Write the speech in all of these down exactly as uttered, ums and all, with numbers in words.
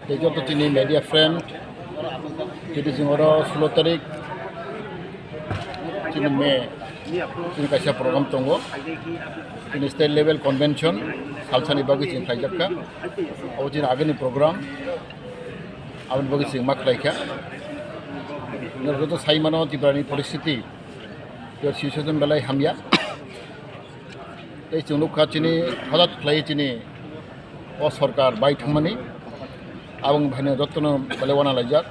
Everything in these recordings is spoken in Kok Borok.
Tei joto chini media friend, tini chwng oro sulo tarik chini May, chini kaisa program tongo. Chini state level convention salsani bagwi chini khlaijak kha. Abo chini agini program, aboni bagwi chini ma khlai kha. Joto sai mano Tripura ni poristiti, your situation belai hamya. Tei chwng nukha chini hodat khlai chini o sorkar bai thangmani, aboni bahaino jotono belai wana laijak.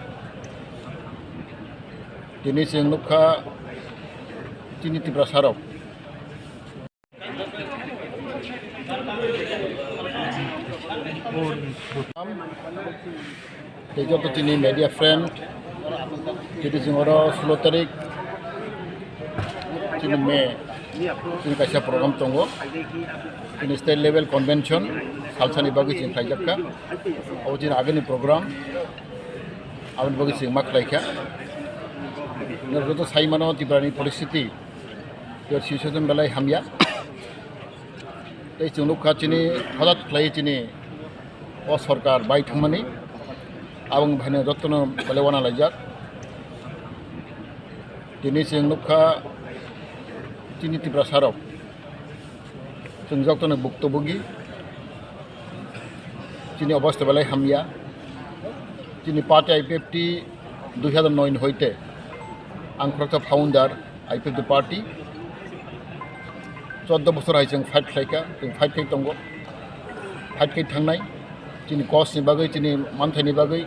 Tini chwng nukha chini Tiprasa rok. Tei joto chini media friend, tini chwng oro sulo tarik chini May, chini kaisa program tongo. Chini state level convention salsani bagwi chini khlaijak kha. Abo chini agini program, aboni bagwi chini ma khlai kha. Joto sai mano Tripura ni poristiti, your situation belai hamya. Tei chwng nukha chini hodat khlai chini o sorkar bai thangmani, aboni bahaino jotono belai wana laijak. Tini chwng nukha chini Tiprasa rok, chwng jotono buktobugi, chini obostha belai hamya. Chini party I P F T dui hazar noi ni hoite ang khoroksa founder, I P F T party. Choddo bosor hai chwng fight khlai kha, chwng fight khai tongo, fight khai thangnai. Chini cause ni bagwi, chini manthai ni bagwi,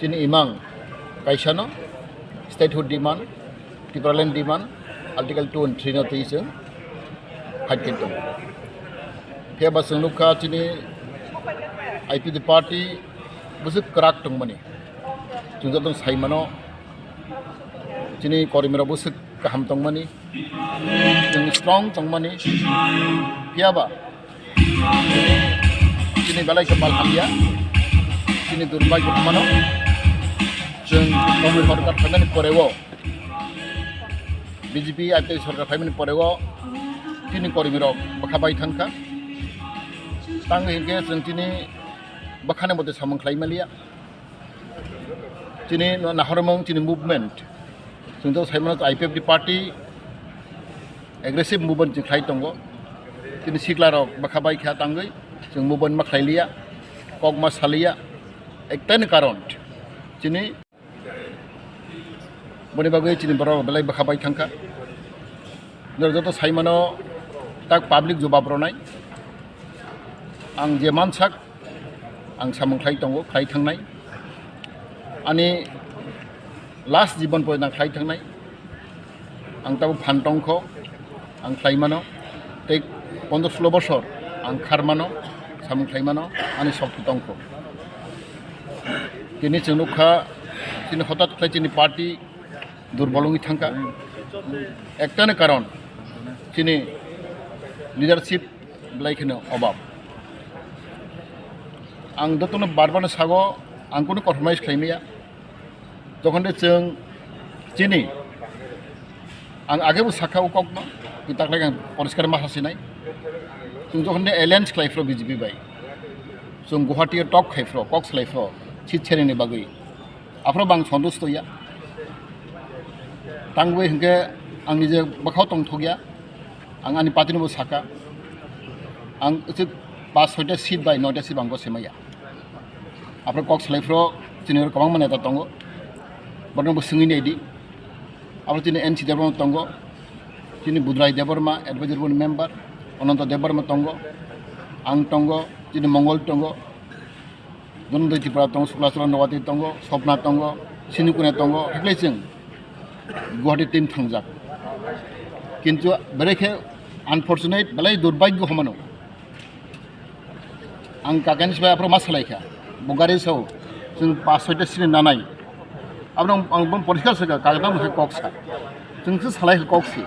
chini imang kaisa no, statehood demand, Tipraland demand, Article two and three no twi chwng fight khai tongo. Phiya ba chwng nukha chini I P F T party bwswk kwrak tongmani. Chwng joto sai mano, chini kormi rok bwswk kaham tongmani, chwng strong tongmani. Phiya ba chini belai kwpal hamya, chini durbhagyo mano. Chwng sorkar phaimani poreo, B J P I P F T sorkar phaimani poreo chini kormi rok bwkha bai thangkha. Tangwi hinkhe chwng chini bwkhani mote samung khlai maliya. Chini no nahormung chini movement. Chwng to sai mano I P F T party aggressive movement chwng khlai tongo. Chini sikla rok bwkha bai kha tangwi chwng movement ma khlai liya, kok ma saliya. Ekta ni karon chini boni bagwi chini borok belai bwkha bai thangkha. Nor joto sai mano tak public jobab ronai. Ang je mansak ang samung khlai tongo, khlai thangnai. Ani last jibon porjonto ang khlai thangnai. Ang tabuk phan tongkho, ang khlai mano. Tei pondro sulo bosor ang khar mano, samung khlai mano, ani sokti tongkho. Tini chwng nukha, chini hotat khlai chini party durbol wngwi thangkha. Ekta ni karon, chini leadership belai kheno obab. Ang jotono bar bar no sago, ang kunu compromise khlai maya. Jokhon de chwng chini, ang age bo sakha o kok no, twi taklai ang poriskar ma hasinai. Chwng jokhon de alliance khlai phro B J P bai, chwng Guwahati o talk khai phro, kok salai phro, seat sharing ni bagwi. Aphro bang sontusto ya. Tangwi hinkhe ang nije bwkhao tongthok ya. Ang ani party no bo saka. Ang uchi pas soita seat bai noita seat ang bo semaya. Aphro kok salai phro chini oro kwbangma neta tongo. Borno bo swngwi naidi. Aphro chini N C Debbarma tongo. Chini Budrai Debbarma, advisory board member. Ananta Debbarma tongo. Ang tongo. Chini Mongol tongo. Dhananjay Tripura tongo, Sukla Charan Rawati tongo, Swapna tongo, Sinu Kune tongo, haklai chwng Guwahati team thangjak. Kintu belai khe unfortunate, belai durbhagyo hwnmano. Ang kakani sibai aphro ma salai kha. Bo gari sao, chwng pas soita sini nanai. Abono ang, ang bon poriskar sakha, kagna mokhe kok sa. Chwng se salai kha kok si.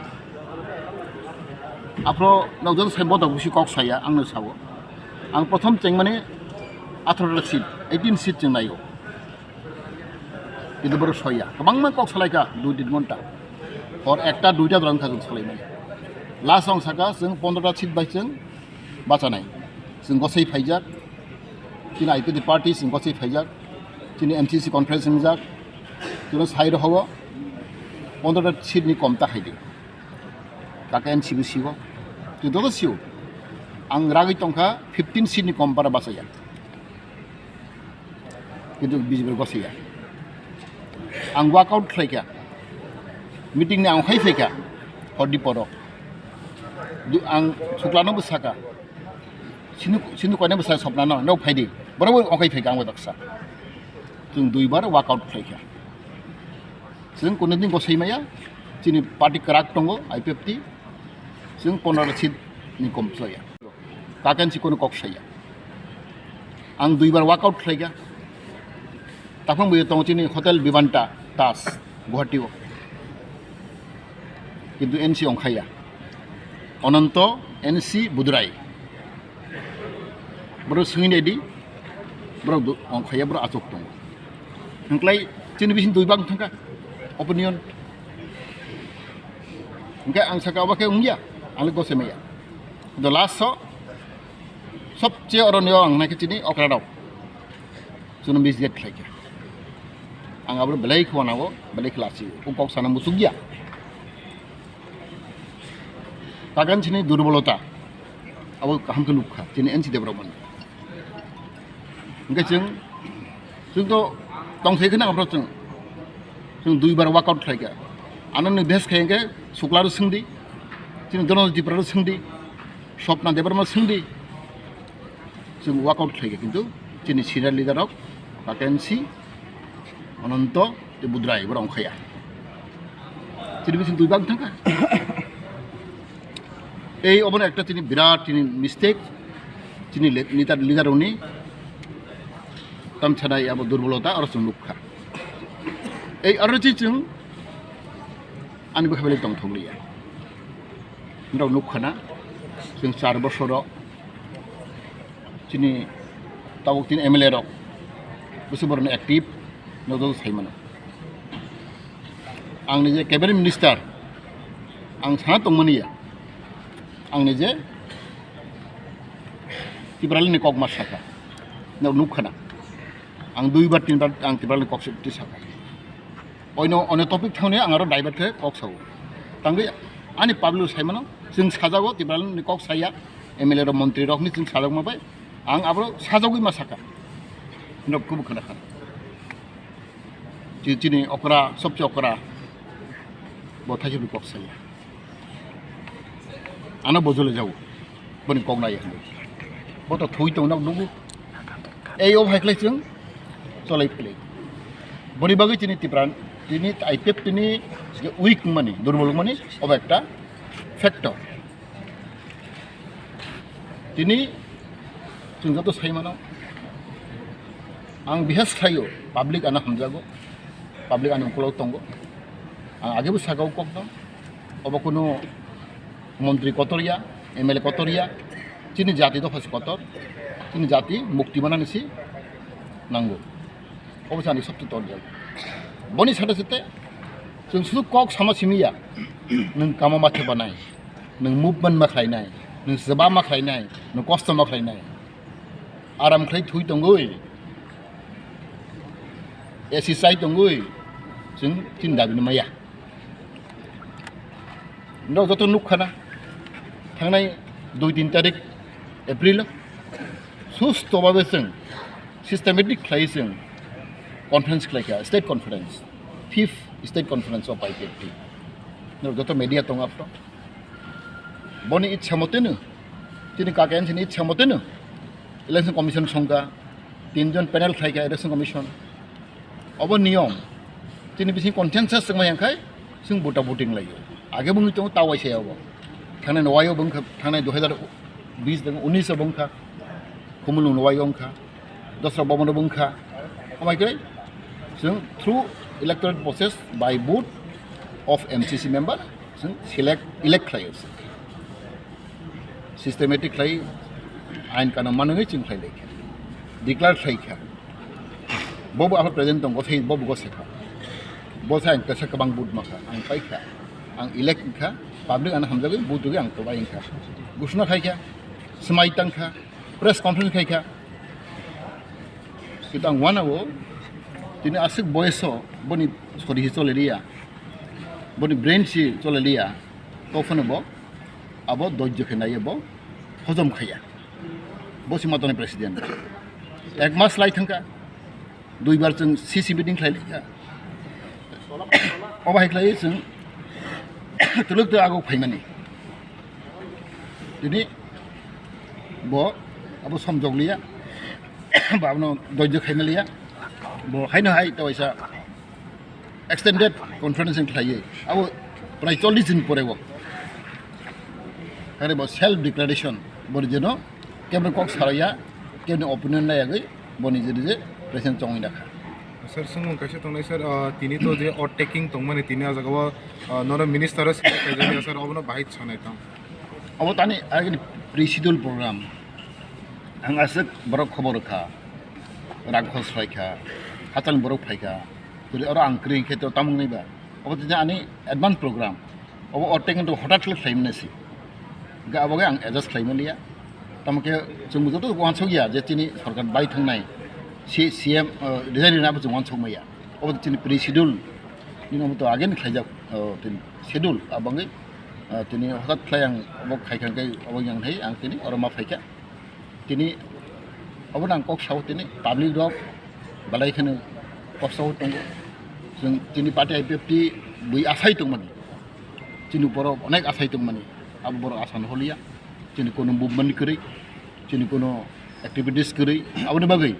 Aphro nokjak sai bothop busi kok saya, ang no sao. Ang prothom chengmani atharota seat, eighteen seat cheng naio. Kintu borok soya. Kwbangma kok salai kha, dui tin ghonta. Hor ekta, duita dorang kha chwng salai mani. Last ang saka, chwng pondro ta seat bai chwng bachanai. Chwng gosai phaijak, chini I P F T party chwng gosai phaijak, chini M C C conference wngjak, chwng sai rw hogo, pondro ta seat ni kom ta khaidi. Kaka N C B C o. Twi dodo sio. Ang ragwi tongkha fifteen seat ni kom para bachaya. Kintu B J P gosaya. Ang walk out khlaikha. Meeting ni ang khai phaikha. Hordi poro. Du-, ang Suklano bwsaka. Sinu, sinu koine bwsa Sopnano. No phaidi. Borok bo okai phaikha ang bai baksa. Chwng duibar walk out khlaikha. Chwng kunu din gosai maya, chini party kwrak tongo, I P F T, chwng pondro seat ni kom chaya. Kakan si kono kok saya. Ang duibar walk out khlaikha. Taphang bo tongo chini Hotel Vivanta Taj, Guwahati o. Kintu N C ongkhaya. Ononto, N C Budrai. Borok swngwi naidi, borok du-, ongkhaya, borok achuk tongo. Hwnklai chini bising dui bang thangkha opinion. Hwnkhe ang saka obo khe wngya, ang le gose maya. The last so, sobche oro neo ang naikhe chini okra rok. Chwngno misguide khlaikha. Ang abo belai khe wanao, belai khe lachio. O kok sana muchukya. Kakan chini durbolota. Abo kaham khe nukha, chini N C Debbarma ni. Hwnkhe chwng, chwng to tongthai kheno abo chwng, chwng duibar walk out khlaikha. Ano ni bes khai hwnkhe Suklaro swngdi, chini Dono Tipraro swngdi, Sopna Debbarma swngdi. Chwng walk out khlaikha, kintu chini senior leader rok, Kakan si, Ononto, tei Budrai, borok ongkhaya. Chini bising dui bang thangkha. Ei obono ekta chini birat chini mistake, chini le-, leader, leader rokni tamsanai abo durbolota oro chwng nukha. Ei oro chwng ani bwkha belai tongthok liya. Norok nukha na, chwng char bosoro chini tabuk tini M L A rok bwswk borokno active, norok joto sai mano. Ang nije cabinet minister, ang sana tongmani ya, ang nije Tipraland ni kok ma saka, norok nukha na. Ang duibar tinbar ang Tipraland ni kok se twi saka. Oino, oino topic thangni ang aro divert khe kok sao. Tangwi ani public sai mano, chwng sajago Tipraland ni kok saya, M L A rok, montri rokni chwng sajakma bai ang abo sajagwi ma saka. Nok kubu khana khana. Chi-, chini okra, sobche okra. Bo thaisubwi kok saya. Ano bojole jago. Boni kok nai hinwi. Bo to thui tong nok nugo. Ei o hai khlai chwng cholai phlai. Boni bagwi chini Tipra, tini I P F T ni je weak mani, durbol mani, obo ekta factor. Tini chwng joto sai mano. Ang bihas khlaio, public ano hamjago, public ano ukolog tongo. Ang agebo sakao kok no, obo kuno montri kotor ya, M L A kotor ya, chini jati dopha se kotor, chini jati mukti manani si nango. Obo chani sobse tor jago. Boni sate sate chwng sudu kok sama simi ya, nwng kamo ma theba nai, nwng movement ma khlai nai, nwng seba ma khlai nai, nwng kosto ma khlai nai. Aram khlai thui tongwi, A C chai tongwi, chwng chini dabi no maya. Norok joto nukha na, thangnai dui tin tarik April o susto babe chwng systematic khlai chwng conference khlaikha, state conference, fifth state conference of I P F T. Norok joto media tong apto. Boni ichha moteno, chini Kaka N C ni ichha moteno, Election Commission songkha, tinjon panel khlaikha Election Commission. Obo niyom. Chini bising consensus wngmai hwnkhai, chwng bota voting laio. Age bungwi tongo tawai saya obo. Thangnai no waio bungkha, thangnai dui hazar bis deng, unis o bungkha. Khumulwng no waio wngkha. Dosra bobono bungkha. Amai khe, chwng through electoral process by vote of M C C member, chwng select, elect khlaio. Systematic khlai ain kanun manwi chwng khlai laikha, declare khlaikha. Bobo abo present tongo, thei bobo go sekha. Bo sa ang kesa kwbang vote makha, ang paikha. Ang elect wngkha, public ano hamjagwi vote rwgwi ang tobai wngkha. Gusno khaikha, swmai tangkha, press conference khaikha. Kintu ang wanao tini aswk boyoso boni sori si choleliya, boni brain si choleliya, tophano bo abo dojjo khe naiyo bo hojom khaiya. Bo si matoni president. Ek mas lai thangkha. Duibar chwng C C meeting khlai laikha. Obo hai khlai chwng twlwk twlwk agok phaimani. Tini bo abo somjok liya, ba abono dojjo khaima liya. Bo haino hai ta waisa extended conference khlaiwi abo prai chollish din pore bo. Are bo self declaration, bo jeno keboni kok saraya, keboni opinion nayagwi bo nije nije president chongwi nakha. Sir, swngmung kaisa tongnai sir, ah, tini to je oath taking tongmani tini ah jaga o, ah, nono minister o select khaijak ya sir, obono bahai sanai tong. Obo tani agini pre-schedule program. Ang aswk borok khobor rwkha, rang khos phaikha, hachal borok phaikha, tuli oro ang kwrwi khe to tamung nai ba. Obo tini ani advance program. Obo oath taking to hotat khlai khlaimani si. Ga abo ga ang adjust khlaimani ya. Tamo khe chwng joto uansuk ya je chini sorkar bai thangnai si C M, uh, resign rina abo chwng uansuk maya. Obo chini pre-schedule. Nini obo to again khlaijak, uh, tini schedule abangwi, uh, tini hotat khlai ang obo khaikha khe obo yang hai ang tini oro ma phaikha. Tini obo nang kok sao tini public rok belai kheno kok sao tongo. Chwng tini party I P F T bui asai tongmani. Chini borok onek asai tongmani. Abo borok asa no holiya. Chini kono movement kwrwi, chini kono activities kwrwi. Aboni bagwi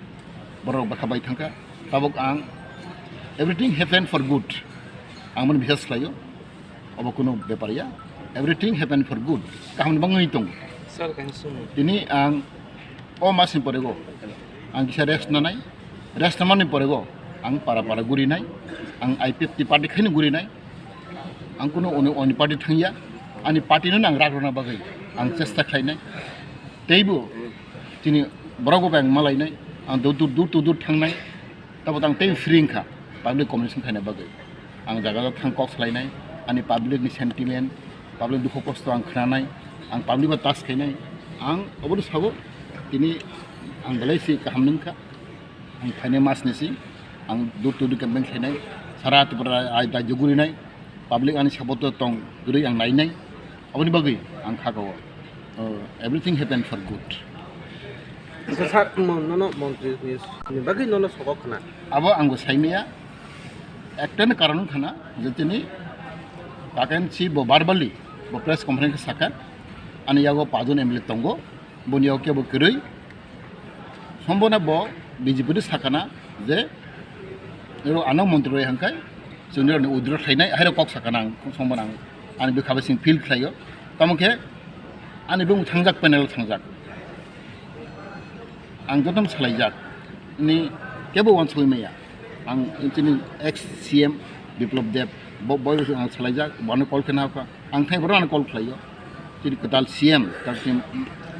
borok bwkha bai thangkha. Tabuk ang everything happen for good. Ang mani bisas khlaio. Obo kuno bepar ya. Everything happen for good. Kaham bangwi tong. Sir, kaisa sumung. Tini ang o masni pore go ang kisa rest nanai. Rest namani pore go ang para para guri nai. Ang I P F T party khaino guri nai. Ang kuno oni, oni party thangya. Ani party no ang rak rona bagwi ang chesta khlainai. Teibo chini borok bo ang malainai. Ang dur dur dur dur thangnai. Tabuk ang tei free wngkha public communication khaina bagwi. Ang jaga jaga thang kok salainai, ani public ni sentiment, public dukhu kosto ang khnanai, ang public bai touch khainai. Ang obono sabo tini ang belai si kaham nungkha. Ang phainai mas ni si ang door to door campaign khlainai, sara Tripura ai dai jugurinai. Public ani support o tong rwi ang nainai. Aboni bagwi ang kha kao, uh, everything happen for good. Sir, mo-, nono montri ni, ni bagwi nono sokok khna. Abo ang bo saimaya. Ekta ni karon khna je tini kakensi bo verbally bo press conference saka ani yago pajon M L A tongo. Boni yago kebo kwrwi. Sombona bo B J P ni sakana je ero ano montri roi hangkai chwngni roni withdraw khlainai, hairo kok sakana ang sombona ang ani bwkha bai sing feel khlaio. Tamo khe ani bung thangjak panel thangjak. Ang jotom salaijak. Ni kebo wansugwi maya. Ang chini ex C M Biplab Deb, bo, bo ang salaijak, bono call khe nahakha. Ang thai borok ano call khlaio. Chini kwtal C M, tak chini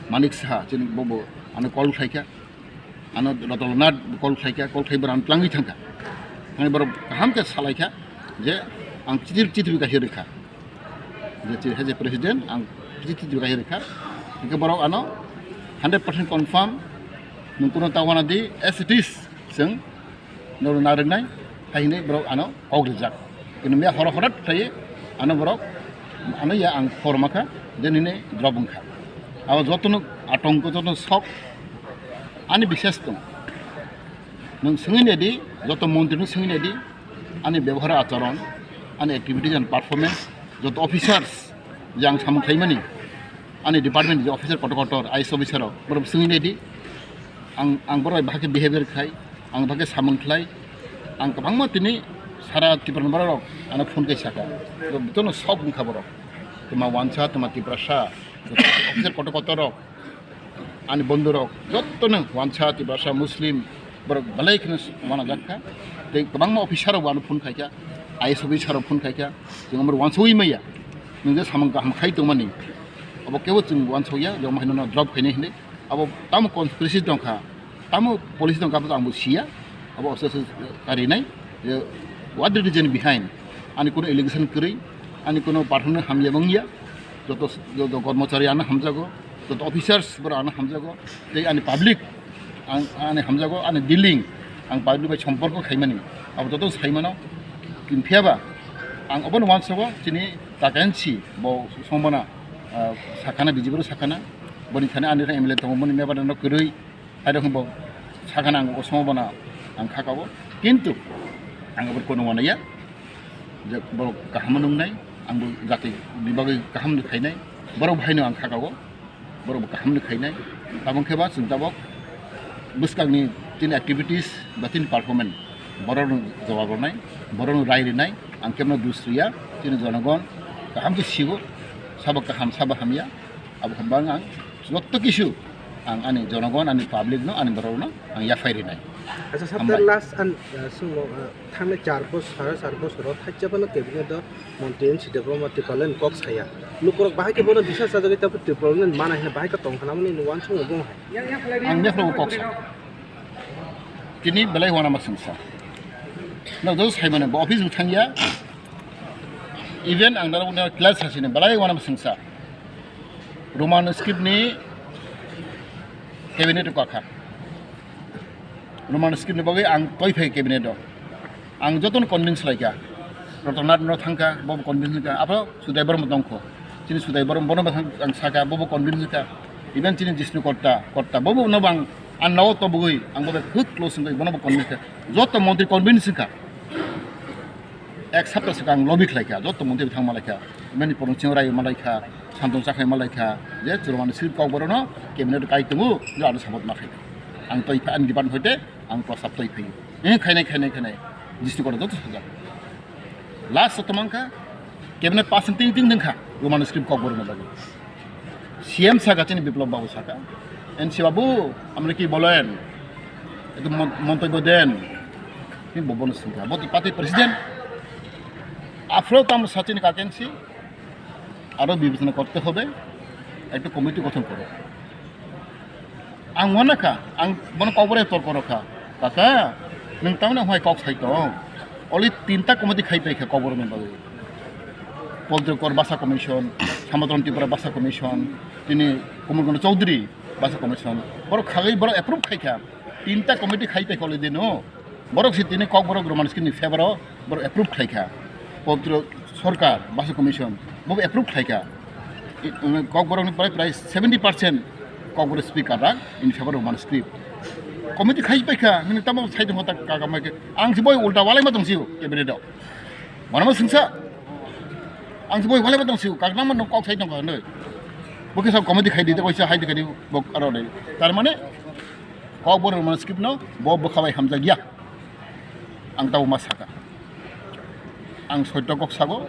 Manik Saha, chini bobo ano call khlaikha. Ano Ratan Lal Nath call khlaikha, call khlai borok ano twlangwi thangkha. Thangwi borok kaham khe salaikha je ang chitir chitir kaisa rwkha. Je chini hai je president ang chitir chitir kaisa rwkha. Hingke borok ano hundred percent confirm nung kuno ta wana di as it is chwng norok narwknai hai hinwi borok ano kok rijak. Kintu miya horo horat khlaiwi ano borok ano ya ang khorma kha je nini drop wngkha. Abo jotono atongko jotono sok ani bisas tong. Nwng swngwi naidi, joto montri no swngwi naidi, ani bebohar acharon, ani activities and performance, joto officers je ang samung khlaimani, ani department je officer kotor kotor, I A S officer rok, borok swngwi naidi, ang, ang borok bai bahai khe behavior khai, ang bahai khe samung khlai, ang kwbangma tini sara Tripura ni borok rok ano phone kai saka, jotono sok wngkha borok, twma wansa, twma Tiprasa, officer kotor kotor rok, ani bondhu rok, jotono wansa, Tiprasa, Muslim, borok belai kheno wanajak kha. Tei kwbangma officer rok bo ano phone khaikha, I A S officer rok phone khaikha, chwng omo wansugwi maya, nwng je samung kaham khai tongmani, obo kebo chwng wansukya, je omo haino no drop khainai hinwi. Abo tamo conspiracy tongkha, tamo policy tongkha, abo to ang bo siya, abo officer karinai, je what the reason behind, ani kuno allegation kwrwi, Ani kuno performance hamya wngya, joto, joto kormochari ano hamjago, joto officers borok ano hamjago, tei ani public ang, ani hamjago, ani dealing ang public bai somporko khaimani, abo joto saimano. Phiya ba ang obono uansogo chini takansi bo somona, ah, sakana, B J P rok sakana, boni thani ani M L A tongo, boni member no kwrwi, hai rok bo sakana ang o somona ang khakao, kintu ang abo kono wanaya. Je borok kaham nungnai, ang bo jati ni bagwi kaham ni khainai, borok bahaino ang khakao, borok bo kaham ni khainai. Tabuk khe ba chwng tabuk bwskangni tini activities ba tini performance borokno jawab rwnai, borokno rai rwnai, ang kebono dus riya, tini jonogon kaham khe sigo, sabo kaham sabo hamya, abo khe bang ang joto kisu ang ani jonogon, ani public no, ani borokno ang yaphai rwnai. Acha, hambai. Sabta last an, uh, swngmo, uh, Thangnai char bosor, sare char bosoro thaisa phano cabinet o montri M C Debbarma Tipraland kok saya. Lukurok bahai khe bono bisar chajagwi tabuk Tipraland mana hwnwi bahai khe tong khna mani uansukmung bo hai. Ang befra kok sa. Tini belai uanama singsa. Nok joto saimano bo office bo thangya. Even ang dara uno class sasini belai uanama singsa. Roman script ni cabinet o kakha. Roman script ni bagwi ang toi phai cabinet o. Ang jotono convince laikha. Rotanath no thangkha, bobo convince wngkha. Abo Sudai Borma tongkho. Chini Sudai Borma bono bo thang-, ang sakha, bobo convince wngkha. Even chini Jishnu Kotta, Kotta, bobo no bang, ang nao tobogwi, ang bobo huk close wngwi, bono bo convince wngkha. Joto montri convince wngkha. Ek sapta swkang lobby khlaikha, joto montri thang malaikha, mani porong ching rai malaikha, santong chakhai malaikha, je chwrwani sir kok borono cabinet kai tongo, je ano support ma khaikha. Ang toi pha, ani department hoite ang prostab toi phaio. Eh, khainai, khainai, khainai, district court joto sajak. Last o tomang kha, cabinet pass ting ting ding kha, Roman script kok borono bagwi. C M saka chini Biplab Babu saka, "N C Babu, আপনি কি বলেন? একটু মন-, মন্তব্য দেন।" Ni bobono sungkha, bo to party president. Aphro tamo sachini kakensi, aro bibechona korte hobe, ekta committee gothon koro. Ang wanakha, ang bono kokborok tor korokha. Kaka, nwng tamni hwnwi kok sai tong? Oli tinta committee khai paikha kokborokni bagwi. Poljokor Basa Commission, Samotron Tripura Basa Commission, tini Komolkanta Chowdhury Basa Commission. Borok khagwi borok approve khaikha. Tinta committee khai paikha oli dino. Borok si tini kokborok Roman script ni favor o borok approve khlaikha. Pobitro Sorkar, Basa Commission, bo approve khlaikha. I, um, kokborok ni prai, prai seventy percent kokborok speaker rak in favor of Roman script. Committee khai paikha, nini tamo sai tongkha ta kaka mai khe. Ang si boi ulta walai ma tong si cabinet o. Mano ma singsa. Ang si boi walai ma tong si, kak nang ma kok sai tongkha nai. Bo khe sa committee khai di, ta kaisa hai di khai di, bok aro dei. Tar mane, kokborok Roman script no, bo bwkha bai hamjak ya. Ang tabo ma saka. Ang soito kok sago,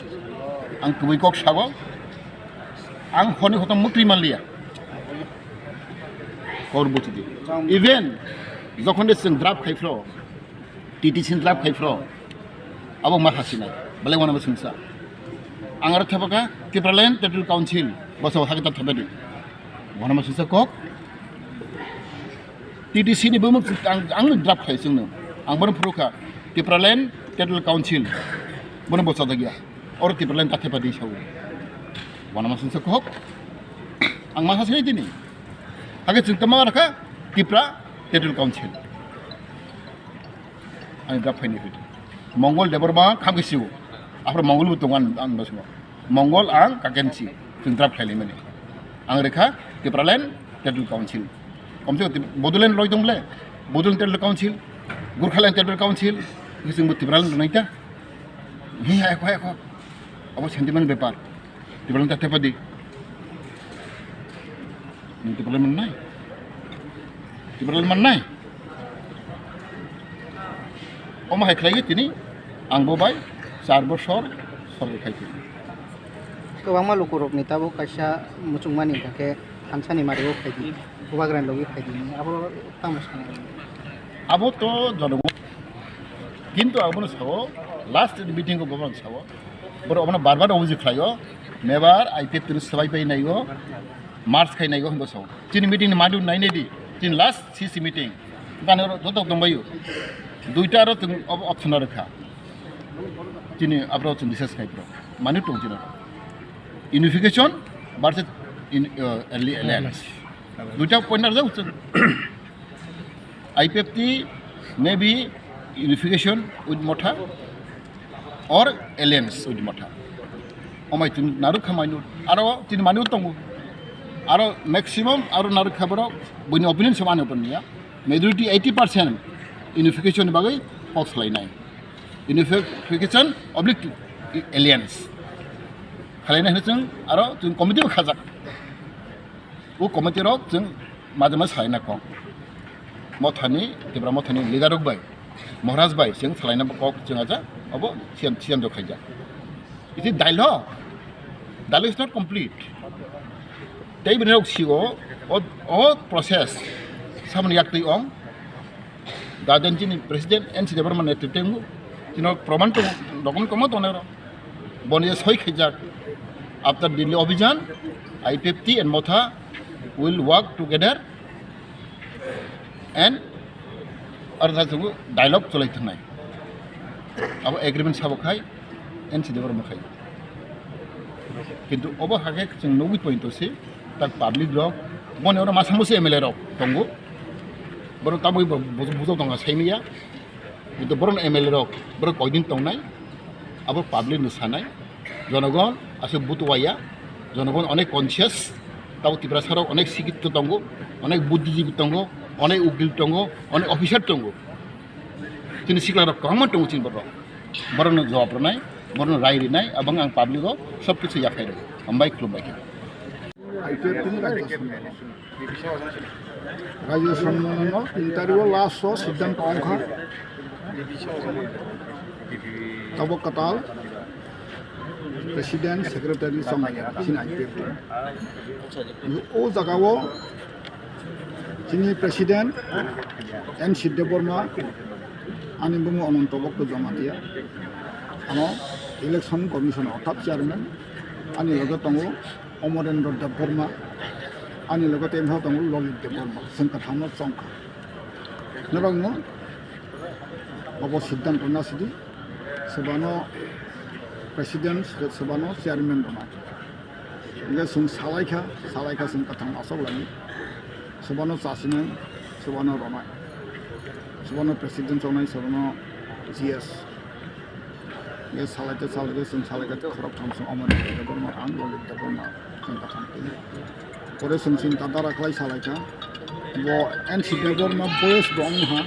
ang kubui kok sago, ang honi hotom mukri manliya. Kor buchidi. Even jokhon de chwng draft khai phro, T T C ni draft khai phro, abo ma hasinai, belai wanama singsa. Ang aro thepaka Tipraland Territorial Council, boso hake ta thepadi. Wanama singsa kok. T T C ni bumung ang, ang draft khai chwngno. Ang bono phuru kha Tipraland Territorial Council. Bono bo chajak ya. Oro Tipraland ta thepa di sawi. Wanama singsa kok. Ang ma sa sinai tini. Hake chwng tama rakha Tipra Territorial Council. Ani draft phaini hwdi. Mongol Debbarma khamkhe siwo. Aphro Mongol bo tongo ani, ani basongo. Mongol ang kakensi chwng draft khlailaimani. Ang rekha Tipraland Territorial Council. Komse kom Bodoland loi tong ble. Bodoland Territorial Council, Gurkhaland Territorial Council, chwngbo Tipraland naita. Hi hai kho hai kho. Abo sentiment bepar. Tipraland ta thepa di. Nwng Tipraland mannai? Tipraland mannai? Omo hai khlaiwi tini ang bo bai char bosor sorkar khai tini. Kwbangma lukurokni tabuk kaisa muchungmani hwnkha khe thansani mario khai di, bubagrani logi khai di, abo tamo sanai? Abo to jonogon, kintu abono sao, last meeting o bono sao, borok obono bar bar obuji khlaio, mebar I P F T ni swbai pai naigo, march khai naigo hinbo sao. Chini meeting ni madu nai nai di, chini last C C meeting, bani oro joto tongbaio, duita aro chwng option aro kha, chini abro chwng research khai pro. Mani tong chino. Unification versus in, uh, alli-, alliance. Duita point narjak chwng. I P F T may be unification with Motha or alliance with Motha. Omai chwng narwk kha mani aro chini mani tongo. Aro maximum aro narwk kha borok buini opinion se mani opinion ya. Majority eighty percent unification ni bagwi kok salainai. Unification oblique alliance. Khalainai hwnwi chwng aro chwng committee bo khajak. O committee rok chwng majama salaina kok. Mothani, Tipra Mothani leader rok bai, Maharaj bai chwng salaina kok chwng aja, obo siyan, siyan rok khaijak. Iti dialogue, dialogue is not complete. Tei bini rok sigo, o, o process, samani yak twi ong, Daden chini president N C Debbarma netrite wngo. Chino proman tongo, document kwbangma tongnai oro. Boni je soi khaijak. After Delhi Abhijan, I P F T and Motha will work together and aro tha chwngno dialogue cholai thangnai. Abo agreement sabo khai N C Debbarma khai. Kintu obo hakhe chwng nugwi pointo se tak public rok boni oro masang musi M L A rok tongo. Borok tabuk bo-, bo-, bujok tongkha saimanya. Kintu borok M L A rok borok koidin tongnai. Abo public no sanai. Jonogon aswk butuwaya. Jonogon onek conscious. Tabuk Tiprasa rok onek sikito tongo, onek buddhijibi tongo, onek ukil tongo, onek officer tongo. Chini sikla rok kwbangma tongo chini borok. Borokno jawab rwnai, borokno rai rinai, abang ang public o sob kichu yaphai rw. Hambai, khulumbai khe. I P F T ni Rajya Sammelan. Rajya Sammelan o tin tarikh o last o siddhanto ongkha. Tabuk kwtal President, Secretary chongnai chini I P F T. O jaga o chini President N C Debbarma, ani bumung Ananto Bhakta Jamatia, ano Election Commission orthat Chairman, ani loge tongo Amarendra Debbarma, ani loge tei tongo Lalit Debbarma, chwng kwthangno chongkha. Norokno obo siddhanto nasidi, sebano President, sebano Chairman rwnai. Hingke chwng salaikha, salaikha chwng kwthang asok lagi. Sebano chasinai, sebano ronai. Sebano President chongnai, sebano G S. Hingke salaite, salaite chwng salaikha khoroktham chwng omo ni Debbarma ang Lalit Debbarma chwng kwthang twi. Pore chwng chini tata raklai salaikha. Bo N C Debbarma boyes bo wngha.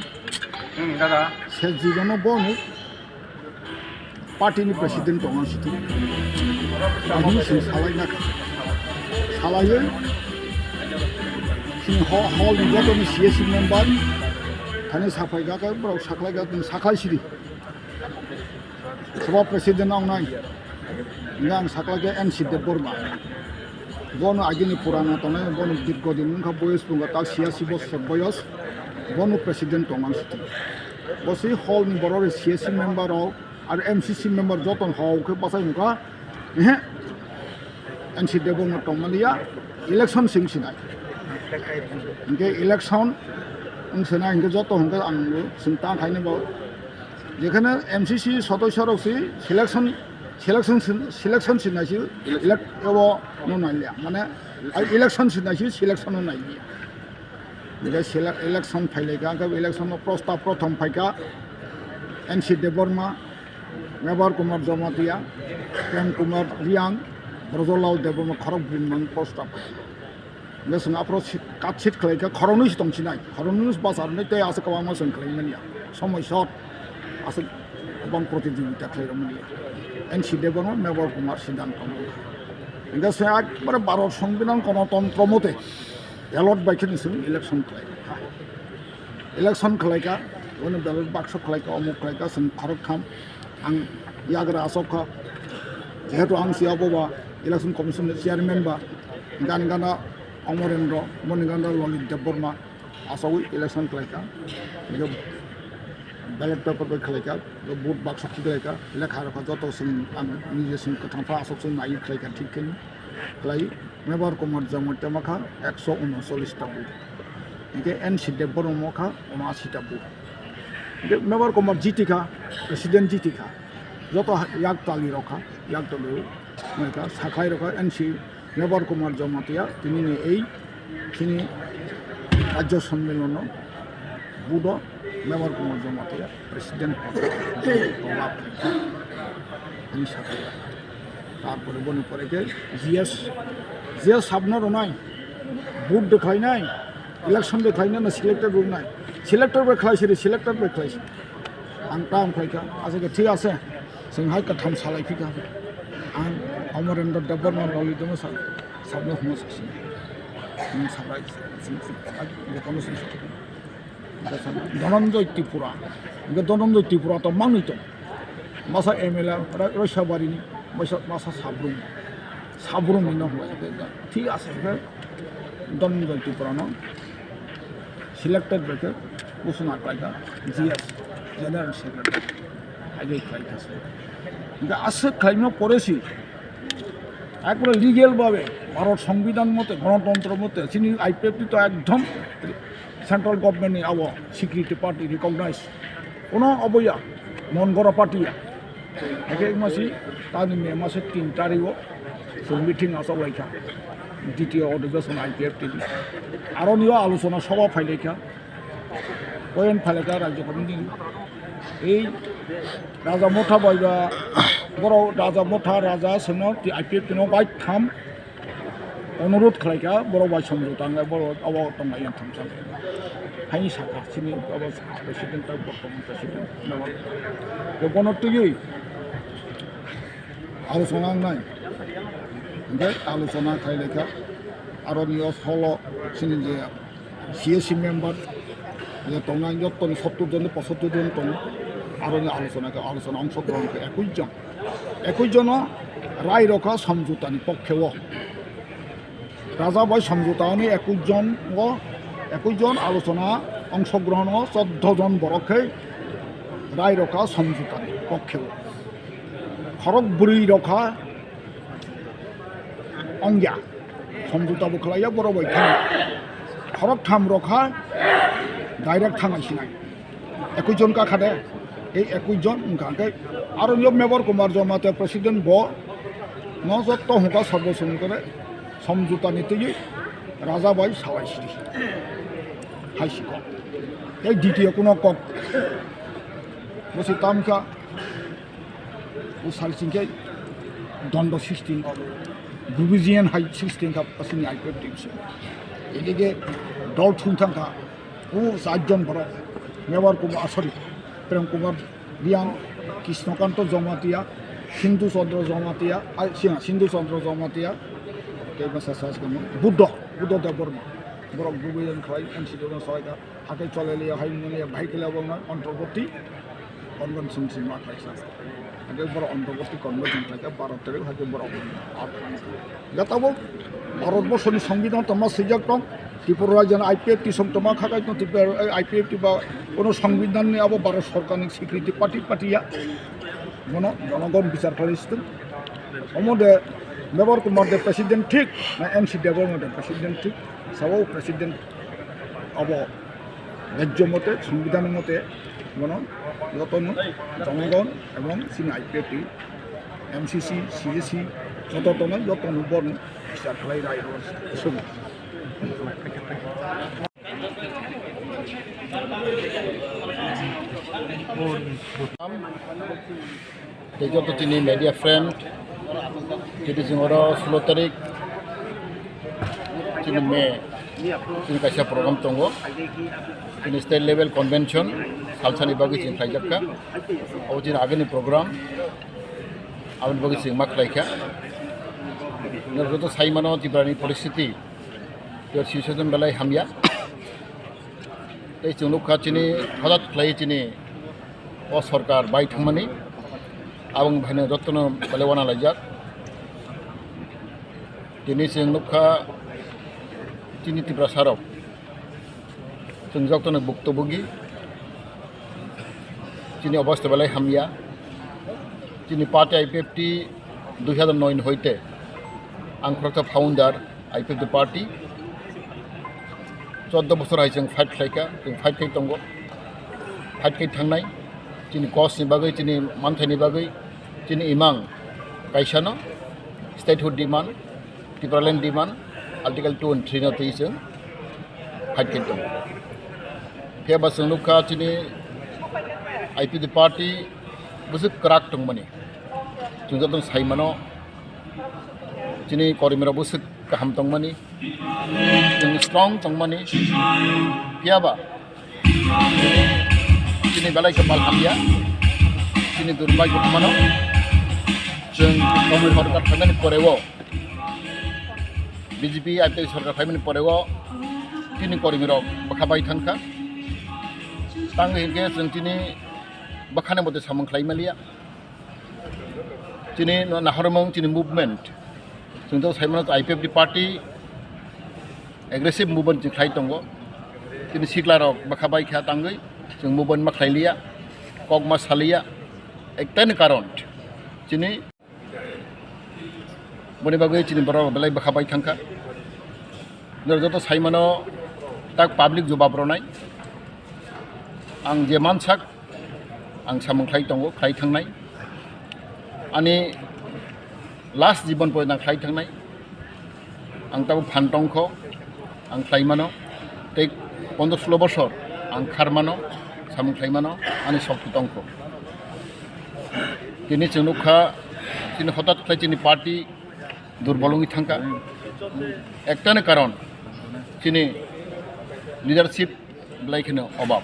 Hmm, dada. Se jibono bono party ni president tongo siti. Ahini sini salai na. Salai ye. Sini ho-, hall ni joto ni C S C member. Thani saphai ga ka borok saklai ga tong saklai sidi. Sabha president ang nai. Nga ang saklai ga N C Debbarma. Bono agini purana tongnai, bono dirgo din wngkha boyos pungo tak siyasi bosor boyos. Bono president tongmani siti. Bo si hall ni borok C S C member rok, ar M C C member joto hao khe bachai wngkha, ehe, N C Debbarma tongmani ya, election sing sinai. Hingke election wng sinai hingke joto hingke ang sing ta khaini bo. Jekhane M C C sodosyo rok si selection, selection sin-, selection sinai si elect ebo no nai liya. Mane, ai election sinai si selection no nai liya. Hingke sele-, election phailaikha, hingke election no prostab prothom phaikha N C Debbarma, Mebar Kumar Jamatia, Prem Kumar Riang, Brajolal Debbarma khorok bini man prostab. Hingke chwng aphuru sit, cut sit khlaikha, khoroknwi se tongsinai, khoroknwi se bacharnai tei aswk kwbangma chwng khlaimani ya. Somoi short, aswk kwbang protijogita khlairokmani ya. N C Debbarma, Mebar Kumar Siddhanto. Hingke chwng ekbare Bharat Songbidan Gonotontro mote ballot bai kheno chwng election khlaikha. Election khlaikha, ono ballot bakso khlaikha, omo khlaikha, chwng khoroktham ang yagra asok kha. Jehetu ang si abo ba election commission ni chairman ba, gan gana Amarendra, boni gana Lalit Debbarma, asogwi election khlaikha. Hingke ballot paper bai khlaikha, vote bakso khiklaikha, lekha rokha joto chwng ang nije chwng kwthang pha asok chwng naiwi khlaikha thik khe khlai. Mebar Kumar Jamatia makha ekso unochollis ta vote. Hingke N C Debbarma makha unoashi ta vote. Hingke Mebar Kumar jitikha, president jitikha. Joto yak tali rokha, yak tali rokha, sakhai rokha, N C Mebar Kumar Jamatia, tini ni ei, tini Rajya Sammelono, Budo, Mebar Kumar Jamatia, President, Ani sakhai. Tarpore boni pore ke G S, G S sabno ronai, vote de khlainai, election de khlainai, na selected ronai, selected bai khlaisiri, selected bai khlaisiri. Ang ta ang khlaikha, aswk thik ase. Chwng hai kwtham salai phikha. Ang Amarendra Debbarma Lolitama sa-, sabno hwnwi sasinai. Nwng sabai, chwng, chwng, chwng, ai, jotono chwng sabai. Dhananjoy Tripura. Hwnkhe Dhananjoy Tripura to manwi tong. Masa M L A, Ra-, Roisabari ni, masa, masa Sabrum. Sabrum ni no hwnwi. Thik ase, hwnkhe Dhananjoy Tripura no selected bai khe kusuna khlaikha G S, General Secretary, hai khe khlaikha se. Hingke aswk khlaima pore si ekbare legal babe Bharat Songbidan mote, Ganatantro mote, chini I P F T to ekdom central government ni abo security party recognize. Ono obo ya, mon gora party ya. Hake masi, tani me mase tin tari o, so meeting asok laikha. Ditiyo odhikeshon I P F T ni. Aro niyo alochona sobha phailaikha. Point phailaikha Rajya Committee ni. Ei Raja Motha bai ba, borok Raja Motha, Raja seno, ti I P F T no bai tham. Onurudh khlaikha, borok bai somjota wngnai, borok abo tongnai yang thumsa. Haini sakha, chini abo president, bortoman president. Bo bono twiwi alochona wngnai. Hingke alochona khlailaikha, aro niyo solo chini je C S C member, je tongnai jottoni sottur jon, pochattor jon tongo, aroni alochona khe, alochona ongshogrohon khe ekush jon. Ekush jono rai rokha somjotani pokkhe o. Raja bai somjotani ekush jon o, ekush jon alochona ongshogrohon o, choddo jon borok khe rai rokha somjotani pokkhe o. Khorok bwrwi rokha ongya. Somjota bo khlaiya borok bai thang. Khorok tham rokha direct thangai sinai. Ekush jon ka khade, ei ekush jon wngkha khe aro niyo Mebar Kumar Jamatia president bo no jotto hwnka sarbo songkore somjota ni twiwi Raja bai salai sidi. Hai siko. Ei ditiyo kuno kok. Bo se tamkha. O sal singkhe dondo sixteen, Gubijian hai sixteen kha asini I P F T se. Edige dol thum thang kha. O sajjon borok, Mebar Kumar, ah, sorry, Prem Kumar Riang, Krishnakanto Jamatia, Sindhu Chandra Jamatia, ai, siya, Sindhu Chandra Jamatia, tei bwsa sa se Buddha, Buddha Debbarma. Borok Gubijian khlai, N C T no salai kha. Hake choleliya hai manya bhai kila bo no antarborti convention sima khlaisa. Hake boro antarborti convention khlaika baro tarik hake boro. Jatabo Bharat borsoni songbidan toma swijak tong. Tripura rajyani I P F T song toma khakai tong Tripura I P F T ba kono songbidan ni abo Bharat sorkar ni security party party ya. Bono jonogon bichar khlai situng. Omo de Mebar Kumar de president thik na N C Debbarma de president thik. Sabo president abo rajyo mote, songbidan mote, bono jotono jonogon ebong chini I P F T, M C C, C A C, joto tongo, jotono bono bichar khlai rai rw sugo. Tei joto chini media friend, tini chwng oro sulo tarik chini May chini kaisa program tongo, chini state level convention salsani bagwi chwng khlaijak kha. Abo chini agini program, aboni bagwi chwng ma khlai kha. Norok joto sai mano Tiprani poristiti, your situation belai hamya. Tei chwng nukha chini hodat khlai chini o sorkar bai thangmani, aboni bahaino jotono belai wana laijak. Tini chwng nukha chini Tiprasa rok, chwng jotono bhuktobogi, chini obostha belai hamya. Chini party I P F T dui hazar noi ni hoite ang khoroksa founder, I P F T party. Choddo bosor hai chwng fight khlaikha, chwng fight khai tongo, fight khai thangnai. Chini cause ni bagwi, chini manthai ni bagwi, Chini imang kaisano statehood demand, Tipraland demand, Article two and three no twi chwng fight khe tongo. Phiya ba chwng nukha chini I P F T party bwswk kwrak tongmani. Chwng joto sai mano chini kormirok bwswk kaham tongmani, chwng strong tongmani. Phiya ba chini belai khe pal hamya, chini durbhagyo mano. Chwng komwi horkar phaimani poreo, B J P I P F T sorkar phaimani poreo chini kormirok bwkha bai thangkha. Tangwi hinkhe chwng chini bwkhani mote samung khlai maliya. Chini no nahormung chini movement. Chwng to saimano I P F T party aggressive movement chwng khlai tongo. Chini siklarok bwkha bai kha tangwi chwng movement ma khlai liya, kok ma saliya. Ekta ni karon chini boni bagwi chini borok belai bwkha bai thangkha. Nor joto saimano tak public jobab ronai. Ang je mansak ang samung khlai tongo, khlai thangnai. Ani last jibon porjonto ang khlai thangnai. Ang tabuk phan tongkho, ang khlai mano. Tei pondro solo bosor ang khar mano, samung khlai mano, ani shokti tongkho. Tini chwng nukha, chini hotat khlai chini party durbol wngwi thangkha. Ektani karon chini leadership belai kheno obab.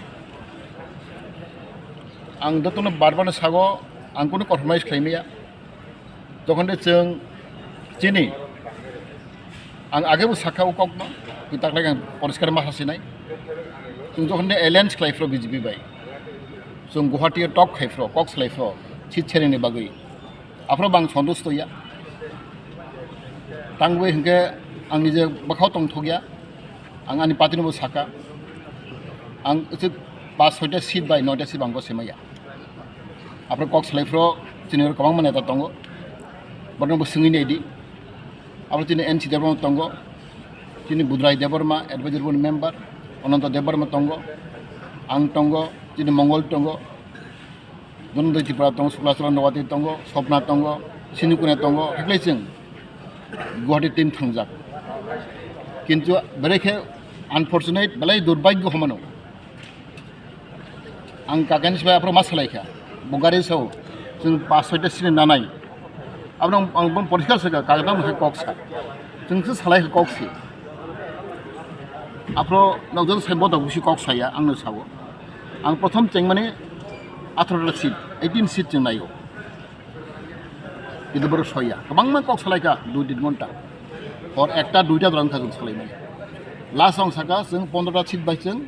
Ang jotono bar bar sago, ang kunu compromise khlai maya. Jokhon de chwng chini, ang age bo sakha o kokno, twi taklai ang poriskar ma hasinai. Chwng jokhon de alliance khlai phro B J P bai, chwng Guwahati o talk khai phro, kok salai phro, seat sharing ni bagwi. Aphro bang sontusto ya. Tangwi hinkhe ang nije bwkhao tongthok ya. Ang ani party no bo saka. Ang uchi pas soita seat bai noita seat bang bo semaya. Aphro kok salai phro chini kwbangma neta tongo. Borno bo swngwi naidi. Aphro chini N C Debbarma tongo. Chini Budrai Debbarma, advisory board member. Ananta Debbarma tongo. Ang tongo. Chini Mongol tongo. Dhananjay Tripura tongo, Sukla Charan Rawati tongo, Swapna tongo, Sinu Kune tongo, haklai chwng Guwahati team thangjak. Kintu belai khe unfortunate, belai durbhagyo homano. Ang kakani sibai aphro ma salai kha, bo gari sao, chwng pas soita sini nanai. Abono ang, ang bon poriskar sakha, kaisa tamo hai kok sa. Chwng se salai kha kok se. Aphro nok joto sai botok bisi kok saya, ang no sao. Ang prothom chengmani atharota seat, eighteen seat chwng naio. Kintu borok soya. Kwbangma kok salai kha, dui tin ghonta. Hor ekta, duita doran kha chwng salai mani. Last ang saka, chwng pondrota seat bai chwng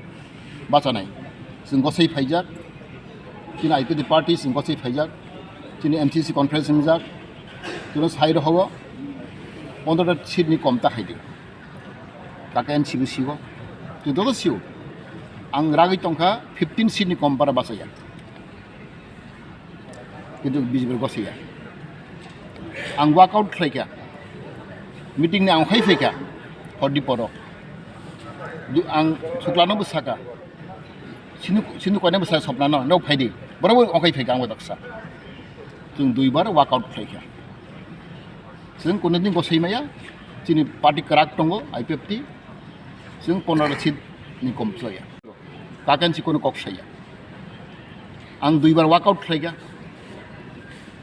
bachanai. Chwng gosai phaijak. Chini I P F T party chwng gosai phaijak. Chini M C C conference wngjak. Chwng sai rohogo pondrota seat ni kom ta khaidi. Kaka N C B C o. Chwng joto sio. Ang ragwi tongkha fifteen seat ni kom para bachaya. Kintu B J P gosaya. Ang walk out khlaikha. Meeting ni ang khai phaikha. Hor di poro. Du-, ang Suklano bo saka. Sinu, sinu koine bo sa Swapna no, no phaidi. Borok bo okai phaikha ang bo daksa. Chwng duibar walk out khlaikha. Chwng kunu din gosai maya. Chini party kwrak tongo, I P F T. Chwng pondro seat ni kom chaya. Kakan si kono kok saya. Ang duibar walk out khlaikha.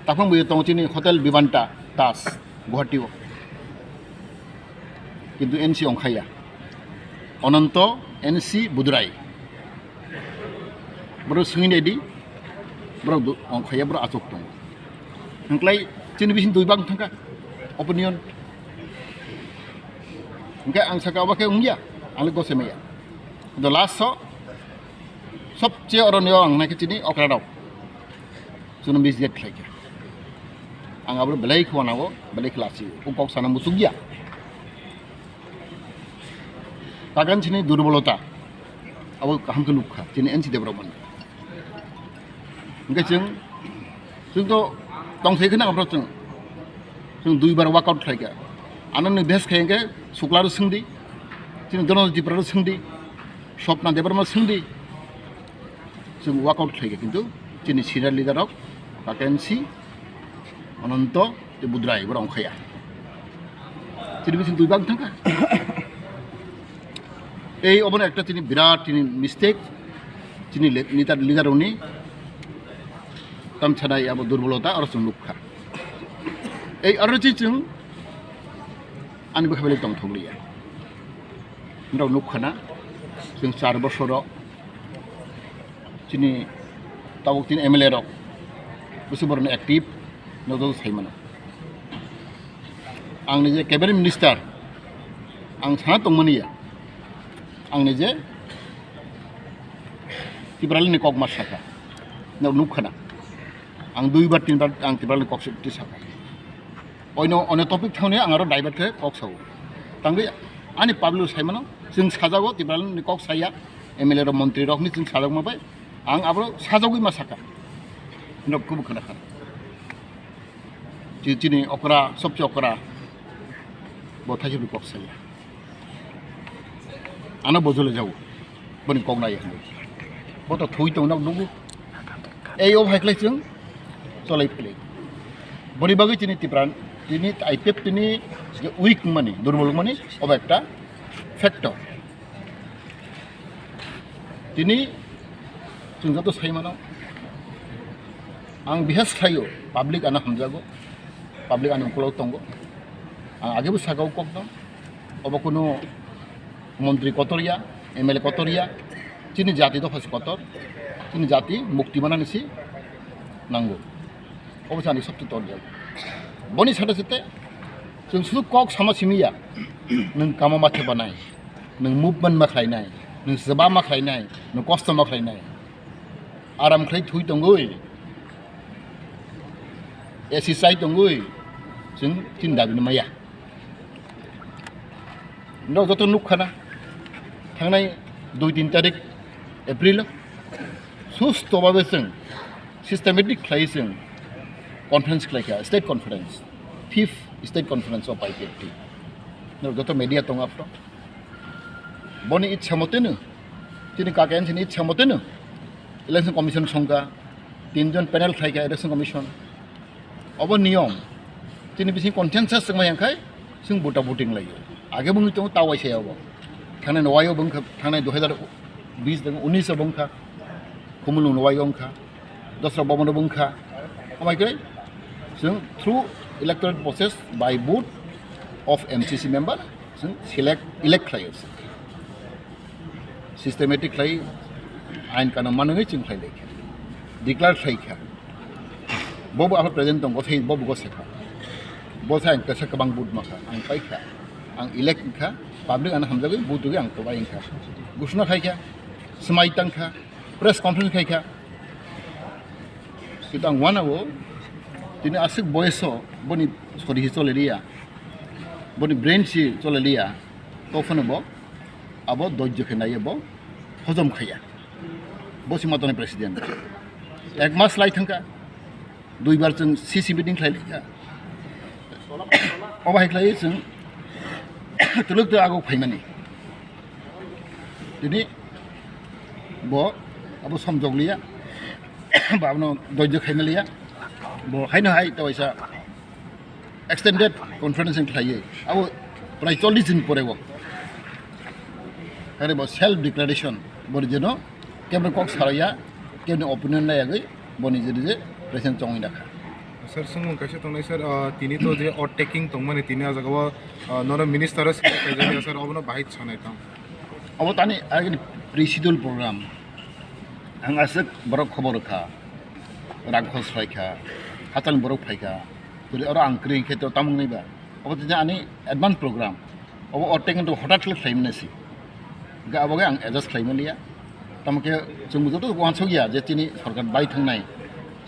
Taphang bo tongo chini Hotel Vivanta Taj, Guwahati o. Kintu N C ongkhaya. Ananto, N C Budrai. Borok swngwi naidi, borok du-, ongkhaya, borok achuk tongo. Hwnklai chini bising duibar wng thangkha, opinion. Hwnkhe ang saka obo khe wngya, ang le gose maya. The last so, sobche oro neo ang naikhe chini okra rok. Chwngno misguide khlaikha. Ang abo belai khe wanao, belai khe lachio. O kok sana muchukya. Kagan chini durbolota. Abo kaham khe nukha. Chini N C Debbarma ni. Hwnkhe chwng, chwng to tongthai kheno abo chwng. Chwng duibar walk out khlaikha. Anoni best khe hwnkhe Suklaro swngdi. Chini Dhananjay Tripuraro swngdi. Swapna Debbarma swngdi. Chwng walk out khlaikha, kintu chini senior leader rok, K N C, Ananto tei Budrai borok ongkhaya. Chini bising twi bang thangkha. Ei obono ekta chini birat chini mistake, chini le-, leader, leader rokni tamsanai abo durbolota oro chwng nukha. Ei oro chi chwng ani bwkha belai tongthok liya. Norok nukha na, chwng char bosoro chini tabuk chini M L A rok bwswk borokno active no joto sai mano. Ang ni je cabinet minister ang sana tongmani ya, ang ni je Tipraland ni kok ma saka, no nukha na, ang dui bar tin bar ang Tipraland ni kok saka. Oino, oino topic thangni ang aro divert khe kok sao. Tangwi ani public sai mano, chwng sajago Tipraland ni kok saya, M L A rok, montri rok ni chwng sajak ma bai, ang abo sajagwi ma saka. Nok kubu khana khana. Chi-, chini okra, sobse okra. Bo thaisi kok saya. Ano bojole jago. Boni kok nai hinwi. Bo to thui tong nok nugo. Ei o hai khlai chwng cholai philai. Boni bagwi chini Tipra, chini I P F T ni je weak mani, durbol mani, obo ekta factor. Tini chwng joto sai mano. Ang bihas khlaio, public ano hamjago, public ano ukolog tongo. Ang agebo sakao kok no. Obo kuno montri kotor ya, M L A kotor ya, chini jati dopha se kotor, chini jati mukti manani se nango. Obo se ani sobse tor jai. Boni sate sate chwng sudu kok sama simi ya, nwng kamo ma thepanai, nwng movement ma khlainai, nwng swba ma khlainai, nwng kosto ma khlainai. Aram khlai thui tongwi, A C chai tongwi, chwng chini dabi no maya. Norok joto nukha na, thangnai dui tin tarik April o susto babe chwng systematic khlai chwng conference khlaikha, state conference, fifth state conference of I P F T. Norok joto media tongo aphro. Boni ichha moteno, chini kaka N C ni ichha moteno election commission songkha, tinjon panel khlaikha election commission. Obo niyom. Chini bising consensus wngmai hwnkhai chwng bota voting laio. Age bwngwi tongo ta waisa obo. Thangnai no waio bwngkha, thangnai dui hazar bis dang unis o bwngkha. Khumulwng no waio wngkha. Dosra bobono bwngkha. Amai khe chwng through electoral process by vote of M C C member chwng select, elect khlaio. Systematic khlai ain kanun manwi chwng khlai laikha. Declare khlaikha. Bobo abo present tongo, sei bobo go sekha. Bo sa ang kesa kwbang vote makha, ang paikha. Ang elect wngkha, public ano hamjagwi vote rwgwi ang tobai wngkha. Gusno khaikha, swmai tangkha, press conference khaikha. Kintu ang wanao, tini aswk boyoso boni sori hi choleliya, boni brain si choleliya, tophano bo abo dojjo khe naiye bo hojom khaiya. Bo si matoni president. Ek mas lai thangkha. Duibar chwng C C meeting khlai laikha. Obo hai khlai chwng twlwk twlwk agok phaimani. Tini bo abo somjok liya, ba abono dojjo khaima liya. Bo haino hai ta waisa extended conference khlaiwi abo prai chollish din pore o. Hai bo self declaration, bo jeno keboni kok saraya, keboni opinion nayagwi boni je je present chongwi rakha. Sir, sungmung kaisa tongnai sir, ah, tini to je oath taking tongmani tini ah jaga o, ah, nono minister o select khaijak ya sir, obono bahai sanai tong. Obo tani agini pre-schedule program. Ang aswk borok khobor rwkha, rang khos phaikha, hachal borok phaikha, tuli oro ang kwrwi khe to tamung nai ba. Obo tini ani advance program. Obo oath taking to hotat khlai khlaimani si. Ga abo ge ang adjust khlaimani ya. Tamo khe chwng joto wansuk ya je chini sorkar bai thangnai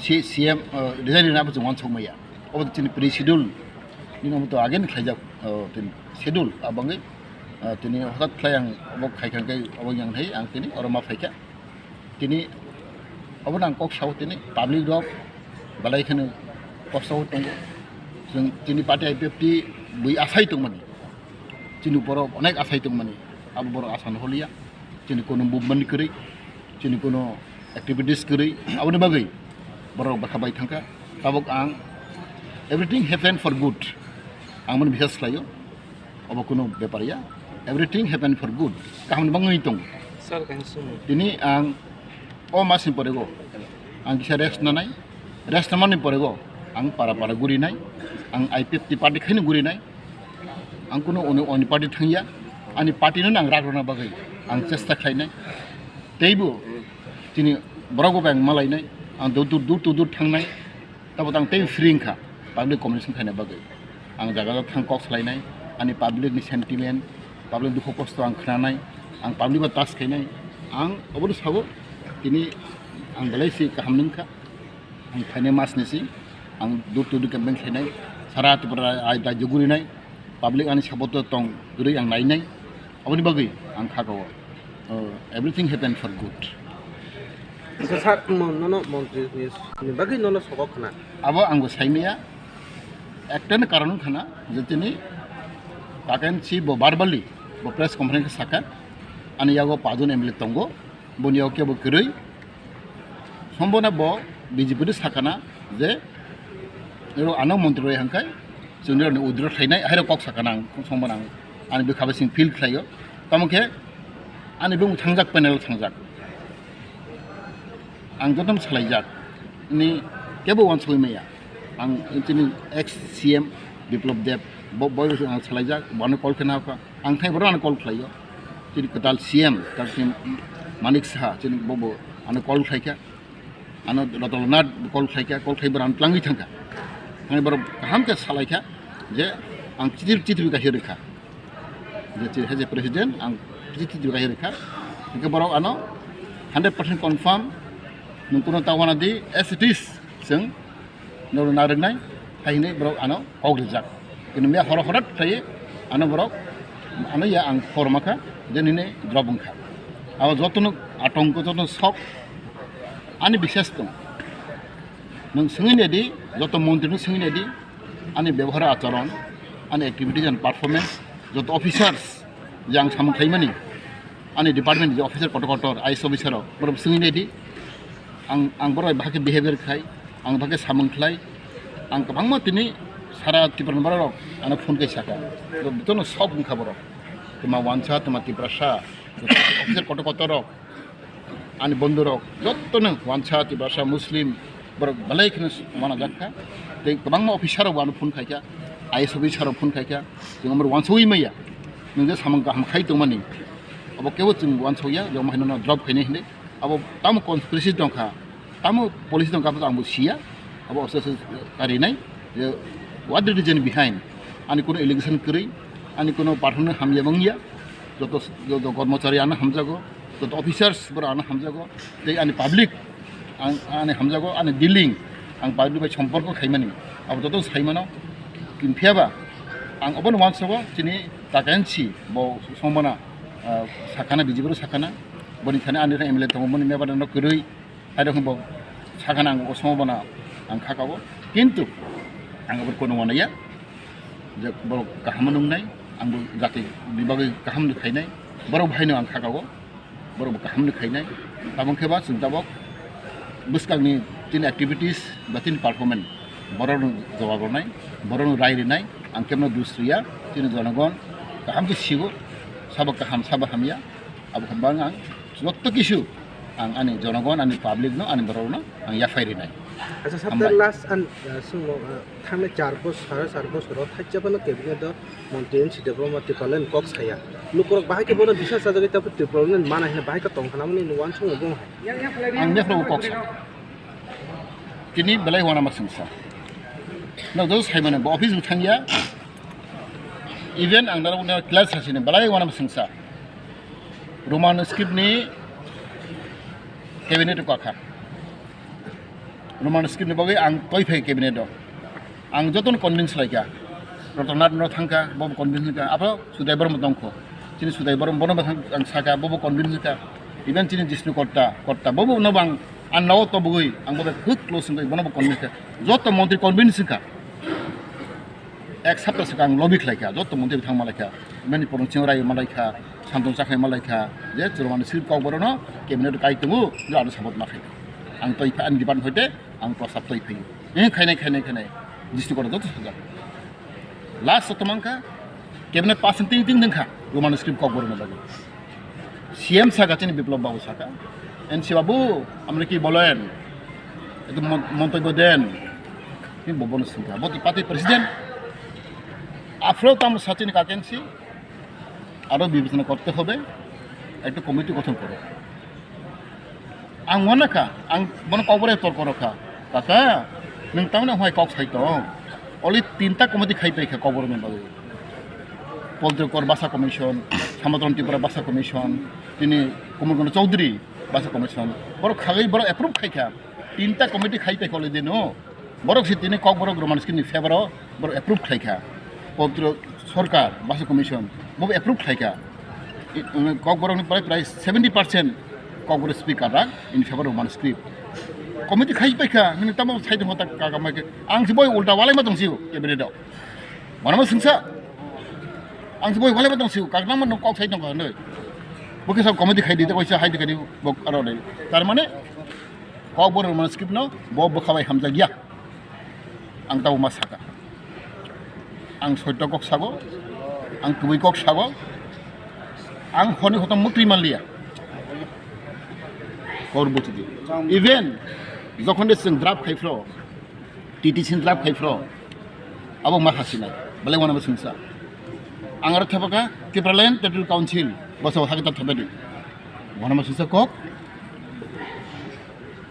si C M, uh, resign rina bo chwng wansuk maya. Obo chini pre-schedule. Nini omo to again khlaijak, uh, tini schedule abangwi, uh, tini hotat khlai ang obo khaikha khe obo yang hai ang tini oro ma phaikha. Tini obono ang kok sao, tini public rok belai kheno kosto o tongo. Chwng chini party I P F T bui asai tongmani, chini borok onek asai tongmani, abo borok asa no holiya. Chini kono movement kwrwi, chini kono activities kwrwi, aboni bagwi borok bwkha bai thangkha. Tabuk ang Everything happen for good. Ang mani biswas khlaio. Obo kuno bepar ya. Everything happen for good. Kaham ni bangwi tong. Sir, kaham sumo. Tini ang o mas ni pore go. Ang kisa rest nanai. Rest namani pore go. Ang para para guri nai. Ang I P F T party khaini guri nai. Ang kuno oni, oni party thangya. Ani party no ang rak rona bagwi. Ang chesta khlainai. Teibo tini borok bo bang malainai. Ang dur dur dur dur dur thangnai. Tabo tang tei free wngkha public communication khaina bagwi. Ang jaga jaga thang kok salainai, ani public ni sentiment, public dukhu kosto ang khnanai, ang public bai touch khainai. Ang obono sabo tini ang belai si kaham nungkha. Ang phainai mas ni si ang door to door campaign khainai, sara Tripura ai dai jugurinai. Public ani support o tong, kwrwi ang nainai. Aboni bagwi ang kha kao, uh, everything happen for good. Acha sir, mo-, nono montri ni, ni bagwi nono sogok khna. Abo ang bo saimaya, ekta ni karon khna, je tini kakan si bo verbally, bo press conference saka, ani yago pajon M L A tongo, boni yago kebo kwrwi, Sombona bo B J P ni sakana je ero ano montri roi hangkai chwngni roni withdraw khlainai, hairo kok sakana ang sombona ang ani bwkha bai sing feel khlaio. Tamo khe ani bwmung thangjak, panel thangjak, ang jotom salaijak ni kebo wansugwi maya. Ang chini ex C M Biplab Deb bo, bo ang salaijak, bono call khe na kha. Ang thai borok ano call khlaio. Chini kwtal C M, tak chini Manik Saha, chini bobo ano call khlaikha. Ano Ratan Lal Nath call khlaikha, call khai borok ano tlangwi thangkha. Thangwi borok kaham khe salaikha je ang chitwi chitwi kahir rikha. Je chini hai je president ang chitwi chitwi kahir rikha. Hingke borok ano hundred percent confirm nung kuno ta wana di as it is chwng Norok narwknai hai hinwi borok ano kok rijak. Kintu miya horo horat khlaiwi ano borok ano ya ang khorma kha je nini drop wngkha. Abo jotono atongko, jotono sok ani biswas tong. Nwng swngwi naidi, joto montri no swngwi naidi, ani bebohar acharon, ani activities and performance, joto officers, je ang samung khlaimani, ani department je officer kotor kotor, I A S officer rok, borok swngwi naidi, ang, ang borok bai bahai khe behavior khai, ang bahai khe samung khlai, ang kwbangma tini sara Tripura ni borok rok ano phone khai saka, jotono sok wngkha borok, twma wansa, twma Tiprasa, officer kotor kotor rok, ani bondhurok jottono wansa, Tiprasa, Muslim, borok belai kheno uanajak kha. Tei kwbangma officer rok bo ano phone khaikha, I A S officer rok phone khaikha, chwng omo wansugwi maya, nwng je samung kaham khai tongmani, abo kebo chwng wansukya, je omo haino no drop khainai hinwi. Abo tamo conspiracy tongkha, tamo policy tongkha, abo ang bo siya. Abo officer karinai je what the reason behind, ani kuno allegation kwrwi, ani kuno person hamya wngya, joto, joto kormochari ano hamjago, joto officers borok ano hamjago, tei ani public ang, ani hamjago, ani dealing ang public bai somporko khaimani, abo joto saimano. Phiya ba ang obono uansugo, chini takansi bo somona, ah, sakana, B J P rok sakana, boni thani ani M L A tongo, boni member no kwrwi. Hairok bo sakha nang o somo bono ang kha kabo, kintu ang abo kono wanaya je borok kaham nungnai, ang bo jati ni bagwi kaham ni khainai, borok bahaino ang kha kabo, borok bo kaham ni khainai. Tabuk khe ba chwng tabuk bwskang ni chini activities ba chini performance borok no jawab rwnai, borok no rai rinai, ang kebo no dus riya, chini jonogon kaham khe sigo, sabo kaham sabo hamya. Abo khe bang ang joto kisu ang ani jonogon, ani public no, ani borok no ang yaphai rinai. Acha, hambai. Sabta last an, uh, sungmo, uh, thangnai char bosor, sare char bosor o thaijabano cabinet o montri N C Debbarma Tipraland kok saya. Lukurok bahai khe bono bisas sajagwi tabuk Tipraland mana hino bahai khe tong khana mani nuwan sungmo bong hai. Ang nephrabo kok sa. Tini belai uanama singsa. Nok joto saimano bo office bo thangya. Even ang naro class sasini belai uanama singsa. Roman script ni cabinet o kakha. Roman script ni bagwi ang toi phai cabinet o. Ang jotono convince laikha. Ratan Lal no thangkha, bobo convince wngkha. Abo Sudai Borma tongkho. Chini Sudai Borma bono bo thang-, ang sakha, bobo convince wngkha. Even chini Jishnu Kotta, Kotta, bobo no bang, ang nao tobogwi, ang bobo huk close wngkha, bono bo convince wngkha. Joto montri convince wngkha. Ek sapta swkang lobby khlaikha, joto montri thang malaikha. Mani porong ching rai malaikha, santong chakhai malaikha. Je churmani sir kok borono cabinet kai tongo, je ano support ma khai. Ang toi pha, ani department hoite, ang prostab toi phaio. Eh, khainai, khainai, khainai. District court joto sajak. Last o tomang kha, cabinet pass ting ting ding kha, Roman script kokborok ni bagwi. C M saka chini Biplab Babu saka, N C Babu, amne ki bolen? Ekta mon-, montobyo den. Ni bo bono sungkha. Bo to party president. Aphro tamo sachini kakensi, aro bibechona korte hobe, ekta committee gothon koro. Ang wanakha, ang bono kokborok tor korokha. Kaka, nwng tamni hwnwi kok sai tong? Oli tinta committee khai paikha kokborokni bagwi. Poultry Kor Basa Commission, Samodron Tripura Basa Commission, tini Kumar Gana Chaudhary Basa Commission. Borok khagwi borok approve khaikha. Tinta committee khai paikha oli dino. Borok si tini kokborok Roman script ni favor o borok approve khlaikha. Pobitro Sorkar, Basa Commission, bo approve khlaikha. I, um, kokborok ni prai prai seventy percent kokborok speaker rak in favor of Roman script. Committee khai paikha, nini tamo sai tongkha ta kaka mai khe. Ang si boi ulta walai ma tong siu, cabinet o. Mana ma singsa? Ang si boi walai ma tong siu, kaka ma no kok sai tongkha nai. Bo khe sa committee khai di, ta kaisa hai di khai di, bo aro dai. Tar mane, kokborok Roman script no, bo bwkha bai hamjak ya. Ang tabuk ma saka. Ang soito kok sago, ang kubui kok sago, ang honi hotom mutri manliya. Kor buchidi. Even jokhon de chwng draft khai phro, T T C ni draft khai phro, abo ma hasinai. Belai wanama singsa. Ang aro thapaka Tipraland Territorial Council, boso hake ta thapadi. Wanama singsa kok.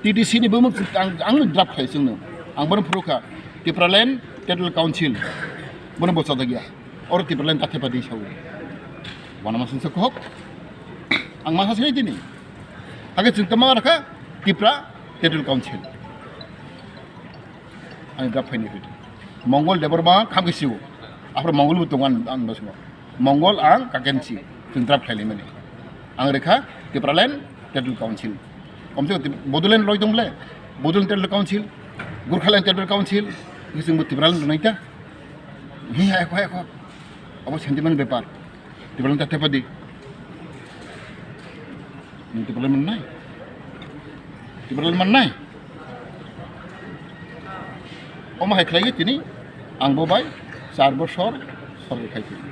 T T C ni bumung ang, ang draft khai chwngno. Ang bono phuru kha Tipraland Territorial Council. Bono bo chajak ya. Oro Tipraland ta thepa di sawi. Wanama singsa kok. Ang ma sa sini tini. Hake chwng tama rakha Tipra Territorial Council. Ang draft khai ni. Mongol Debbarma kham khe siu. Aphro Mongol bo tongo ang, ang basmo. Mongol ang kakensi chwng draft khlaimani. Ang rekha Tipraland Territorial Council. Komse kom Bodoland loi dong le. Bodoland Territorial Council, Gurkhaland Territorial Council, ni chwng bo Tipraland nai ta. Hi hai ko hai ko. Abo sentiment bepar. Tipraland ta tepa di. Nung Tipraland mannai. Tipraland mannai. Omo hai khlai tini ang bo bai char bosor sorkar khai tini.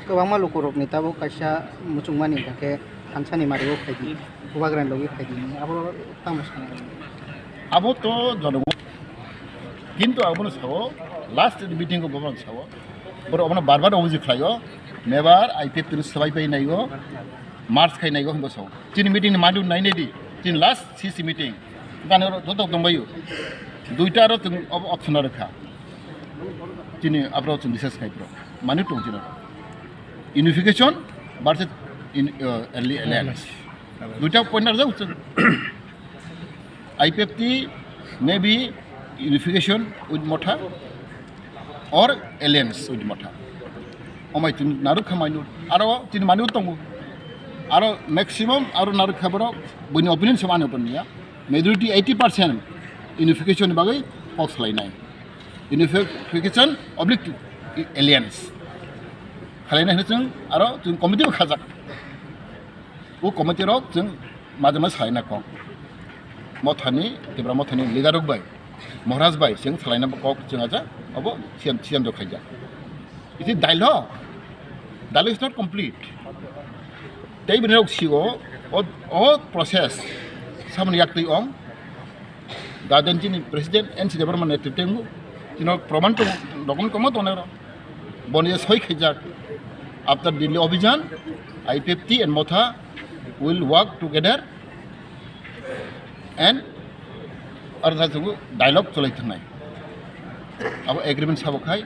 Kwbangma lukurokni tabuk kaisa muchungmani hwnkhe thansani mario khai di, bubagrani logi khai di, abo tamo sanai. Abo to jonogon. Kintu abono sao, last meeting o bono sao, borok abono bar bar obuji khlaio, mebar I P F T ni swbai pai naio, march khai naio hinbo sao. Chini meeting ni madu nai nai di, chini last C C meeting. Gani oro joto tongbaio. Duita aro chwng op-, option aro kha. Chini abro chwng research khai pro. Mani tong chino. Unification versus in, uh, alli-, alliance. Duita point aro chwng. I P F T may be unification with Motha or alliance with Motha. Omai chwng narwk kha manu, aro chini manu tongo. Aro maximum aro narwk kha borok, buini opinion se mani opinion ya. Majority eighty percent unification ni bagwi kok salainai. Unification oblique alliance. Khalainai hwnwi chwng aro chwng committee bo khajak. O committee rok chwng majama salaina kok. Mothani, Tipra Mothani leader rok bai, Maharaj bai chwng salaina kok chwng aja, obo siyan, siyan rok khaijak. Iti dialogue, dialogue is not complete. Tei bini rok sio, o, o process, samani yak twi ong, Gaden chini president N C Debbarma netrite wngo. Chini proman tongo, document tongma tongnai oro. Boni je soi khaijak. After Delhi Abhijan, I P F T and Motha will work together and aro tha chwngno dialogue cholai thangnai. Abo agreement sabo khai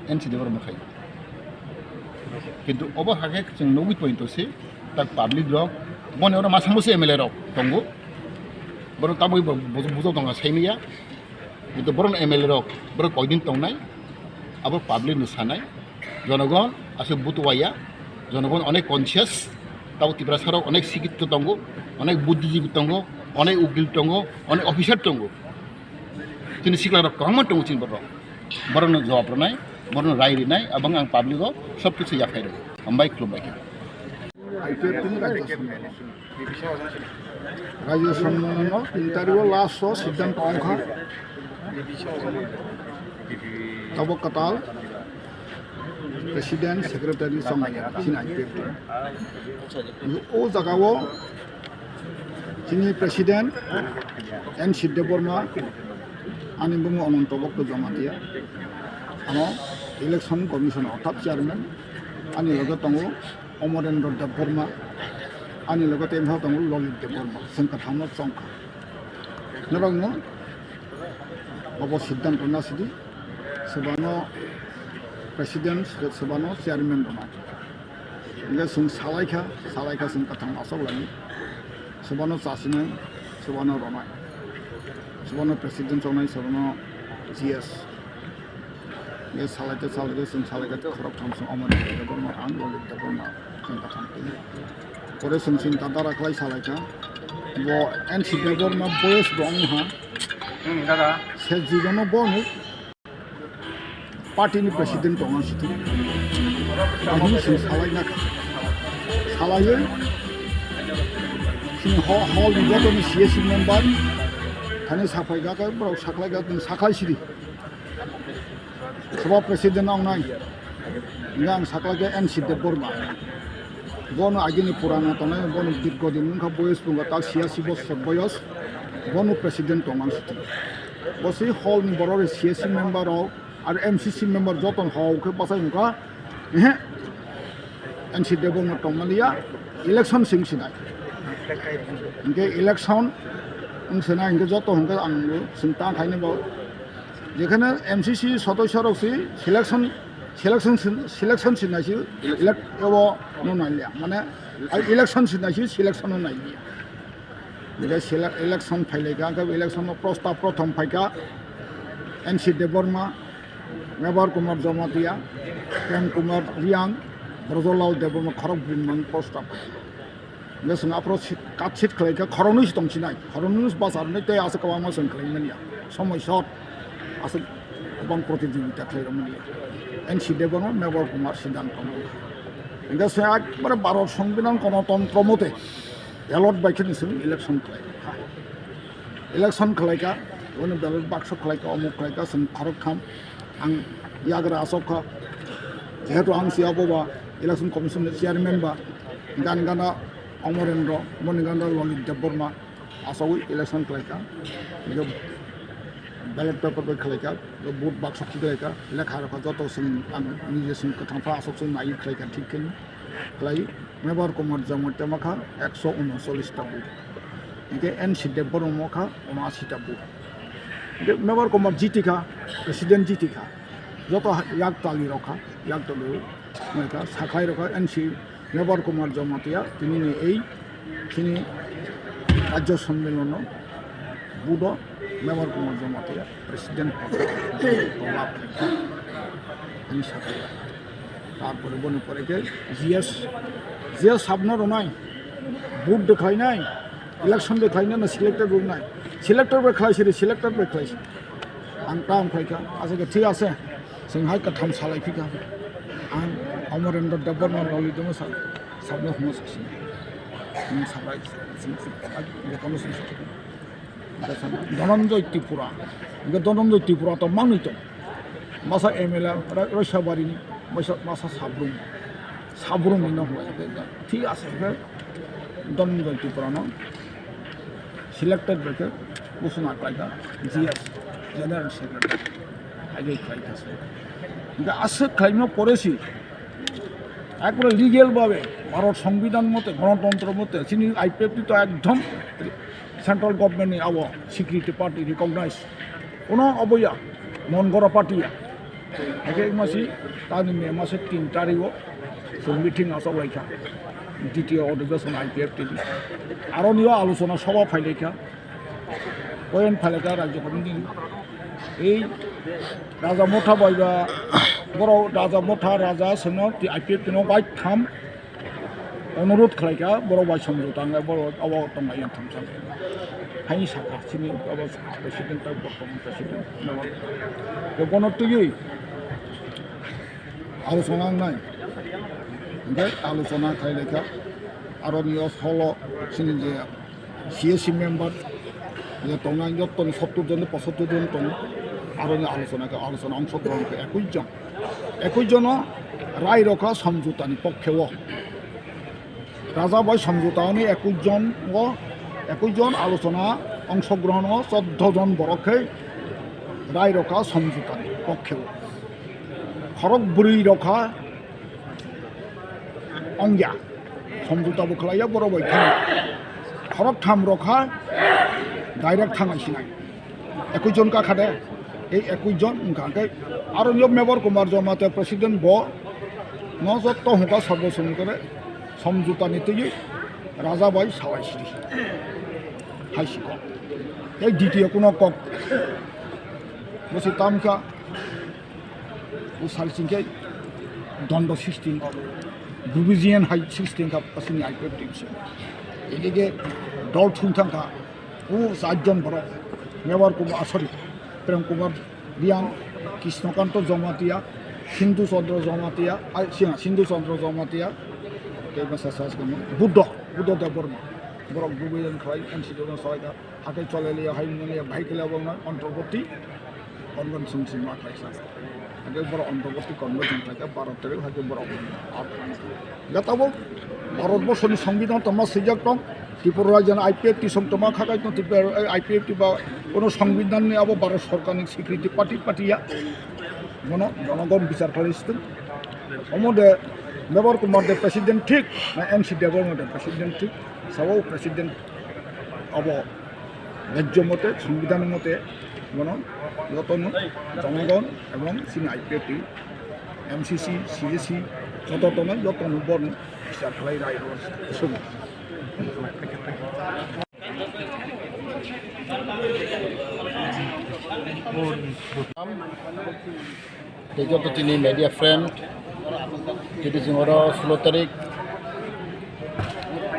N C Debbarma khai. Kintu obo hakhe chwng nugwi pointo se, tak public rok, boni oro masa musu M L A rok tongo. Borok tabuk bo bujo, bujo tongo saimanya. Kintu borok M L A rok, borok koidin tongnai, abo public no sanai. Jonogon aswk butuwaya, jonogon onek conscious, tabuk Tiprasa rok onek sikito tongo, onek budhijibi tongo, onek ukil tongo, onek officer tongo. Chini sikla rok kwbangma tongo chini borok. Borokno jawab rwnai, borokno rai rinai, abang ang public o sob kichu yaphai rwgo. Hambai, khulumbai khe. I P F T ni Rajya Sabha. Rajya Sabha no tin tarikh o last o siddhanto ongkha. Tabok kwtal President, Secretary chongnai chini I P F T. O jagao chini President N C Debbarma, ani bumu Ananto Bhakta Jamatia, ano Election Commission orthat Chairman, ani loge tongo Amarendra Debbarma, ani loge tei tongo Lalit Debbarma, chwng kwthangno chongkha. Norokno obo siddhanto nasidi, sebano president, sebano chairman rwnai. Hingke chwng salaikha, salaikha chwng kwthang asok lagi. Sebano chasinai, sebano rwnai. Sebano president chongnai, sebano G S. Hingke salaite, salaite chwng salaikha khoroktham chwng Amarendra Debbarma, ang Lalit Debbarma. Pore chwng chinta dara khlai salaikha. Bo N C Debbarma boyes bo wngha. Hmm, dada. Se jibono bono party ni president tongo siti. Ahini chwng salaina kha. Salaiwi chini ho-, hall ni joto ni C S C member thani saphai kha, borok saklai kha, chwng saklai sidi. Sabha president wngnai, hingke ang sakla khe N C Debbarma. Bono agini purana tongnai, bono dirgo din wngkha, boyos wngkha tak siyasi bosor boyos, bono president tongmani sitwng. Bo se hall ni borok rok siyasi member rok, aro M C C member joto hao khe bachai wngkha, ehe, N C Debbarma tongmani ya, election sing sinai. Hingke election wng sinai, hingke joto hingke ang sing tang khaini bo. Jekhane M C C sodosyo rok si selection, selection, selection sinai si elect ebo no nailia. Mane, ai election sinai si selection no nailia. Jega sele-, election phailai kha, hingke election no prostab prothom phaikha N C Debbarma, Mebar Kumar Jamatia, Prem Kumar Riang, Brojolal Debbarma khorok bini man prostab. Hingke chwng aphuru sit, cut seat khlai kha, khoroknwi se tong sinai, khoroknwi se bacharnai tei aswk kwbangma chwng khlai manya. Somoi short, aswk kwbang protijogita khlai rw manya. N C Debbarma, Mebar Kumar Siddhanto. Hingke chwng ekbare Bharat Songbidan Gonotontro mote ballot bai kheno chwng election khlai kha. Election khlai kha, boni ballot bakso khlai kha, omuk khlai kha, chwng khorok tham. Ang yagra asok kha, jehetu ang si abo ba Election Commission ni chairman ba, gan gana Amarendra, boni gana Lalit Debbarma, asogwi election khlai kha, ballot paper bai khlai kha, vote bakso khlai kha, lekha rok kha joto chwng ang nije chwng kwthang pha asok chwng nai khlai kha thik khe. Khlai Mebar Kumar Jamatia ma kha ekso unochollis ta vote. Hingke N C Debbarma kha unashi ta vote. Hingke Mebar Kumar jiti kha, president jiti kha. Joto ha-, yak tali rok kha, yak tali rok kha, sakhai rok kha N C Mebar Kumar Jamatia, tini ni ei chini Rajya Sammelono budo Mebar Kumar Jamatia president tola ani sakha. Tarpore boni pore khe G S, G S sabno rwnai, vote de khlainai, election de khlainai, na selected rwnai, selected bai khlai siri, selected bai khlai siri. Ang tam khlai kha, aswk khe thik ase, chwng hai kwtham salai phi kha. Ang Amarendra Debbarma Lalitno sa-, sabno hwnwi sa sini. Nwng sabai, sini, sini, sini, sini. Dhananjoy Tripura. Hingke Dhananjoy Tripura to manwi tong. Masa M L A, Ra-, Roisabari ni, masa, masa Sabrum. Sabrum ni no hwnba khe, thik ase khe Dhananjoy Tripura no selected bai khe busung aklai kha G S, General Secretary. Hai khe khlai kha se. Hingke aswk khlaima pore si, ekbare legal babe, Bharat Songbidan mote, Gonotontro mote, chini I P F T to ekdom central government ni abo security party recognize. Kono obo ya, mon gora party ya. Hake masi, tani me mase tin tarikh o, chwng meeting asok lai kha. Ditiyo odhibeshon I P F T ni. Aro niyo alochona sobha phai lai kha. Point phalika Rajya Committee ni. Ei Raja Motha bai ba, borok Raja Motha, Raja sengno ti I P F T no bai tham onurudh khlai kha, borok bai somjota wngnai, borok abo tonglai yang thamsa. Haini sakha chini abo president tei borok president. Bo bono twiwi alochona wngnai. Hingke alochona khlai lai kha. Aro ni o solo chini je C S C member je tongnai, jottoni sottur jon, pochattor jon tongo. Aroni alochona khe, alochona ongshogrohon khe ekush jon. Ekush jono rai rokha somjotani pokkhe o. Raja bai somjotani ekush jon o, ekush jon alochona ongshogrohon o, choddo jon borok khe rai rokha somjotani pokkhe o. Khorok bwrwi rokha ongya. Somjota bo khlaiya borok bai thangya. Khorok tham rokha direct thangai sinai. Ekush jon ka kha de, ei ekush jon wngkha khe aro yo Mebar Kumar Jamatia president bo no jotto hwnka sarbo somikore somjotani twiwi raja bai salai sidi. Hai si kok. Tei ditiyo kuno kok. Bo se tam kha. O sal singkhe dondo sixteen kha. Provision hai sixteen kha asini I P F T se. Edige dol thung thang kha. O sajjon borok, Mebar Kumar, ah, sorry, Prem Kumar Riang, Krishnakanto Jamatia, Sindhu Chandra Jamatia, ai, siya, Sindhu Chandra Jamatia, tei bwsa sa se kamo, Buddha, Buddha Debbarma, borok dubuyan khlai, N C T no soi da, hakai cholai liya, hai mani, bhai khlai abang na, antarborti, convention sima khlai sa. Hake borok antarborti convention khlai kha, baro tarik hake borok. Ya tabok Bharat borsoni songbidhan tongma swijak tong, Tripura rajyani I P F T song tongma khakai tong, Tripura, eh, I P F T ba kono songbidhanni abo Bharat sorkarni swikriti pati patiya. Bono jonogon bichar khlai sitwng. Omo de Mebar Kumar de president thik, na N C Debbarma de president thik, sabo president abo rajyo mote, songbidhan mote, bono jotono jonogon ebong chini I P F T, M C C, C A C, joto tono, jotono bono bichar khlai rai rw sugo. Tei joto chini media friend, chini chwng oro sulo tarik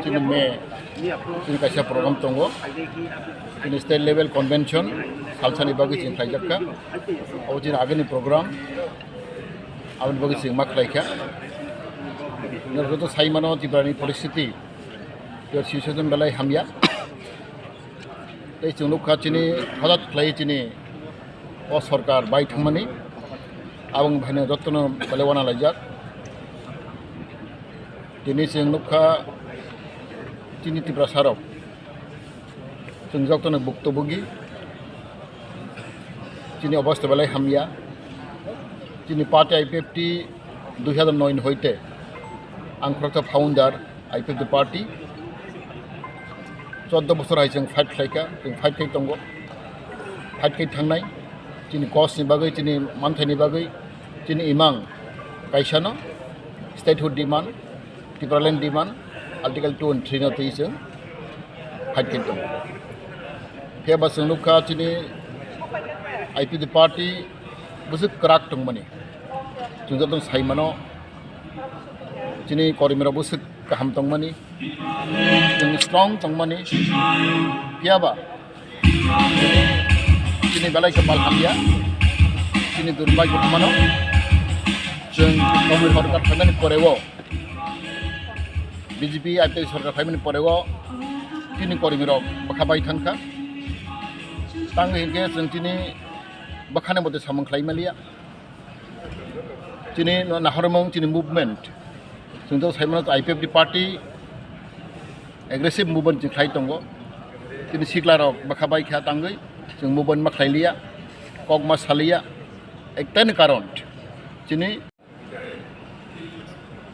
chini May, chini kaisa program tongo, chini state level convention salsani bagwi chini khlaijak kha. Abo chini agini program, aboni bagwi chini ma khlai kha. Norok joto sai mano Tripurani poristiti, your situation belai hamya. Tei chwng nukha chini hodat khlai chini o sorkar bai thangmani, aboni bahaino jotono belai wana laijak. Tini chwng nukha chini Tiprasa rok, chwng jotono buktobugi, chini obostha belai hamya. Chini party I P F T dui hazar noi ni hoite ang khoroksa founder, I P F T party. Choddo bosor hai chwng fight khlai kha, chwng fight khai tongo. Fight khai thangnai, chini cause ni bagwi, chini manthaini bagwi, chini imang kaisano, statehood demand, Tipraland demand, Article two and three no twi chwng fight khai tongo. Phiya ba chwng nukha chini I P F T party bwswk kwrak tongmani. Chwng joto sai mano, chini korimrok bwswk kaham tongmani, chwng strong tongmani, phiya ba chini belai kwpal hamya, chini durbai kwmano, chwng komui horkar phaimani poreo, B J P I P F T sorkar phaimani poreo, chini korimrok bwkha bai thangkha, tang hinkhe chwng chini bwkhani mote samung khlai maliya. Chini no nahormung chini movement. Chwng to saimano I P F T party aggressive movement chwng khlai tongo. Chini sikla rok bwkha bai kha tangwi chwng movement ma khlai liya. Kok ma saliya. Ekta ni karon. Chini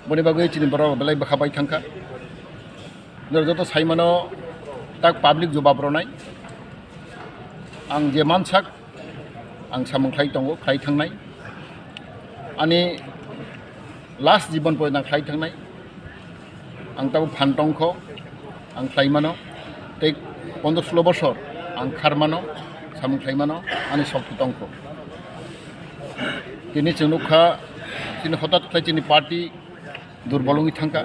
boni bagwi chini borok belai bwkha bai thangkha. Norok joto saimano tak public jobab ronai. Ang je mansak, ang samung khlai tongo, khlai thangnai. Ani last jibon porjonto ang khlai thangnai. Ang tabuk phan tongkho, ang khlai mano. Tei pondro sulo bosor ang khar mano, samung khlai mano, ani sokti tongkho. Tini chwng nukha, chini hotat khlai chini party durbol wngwi thangkha.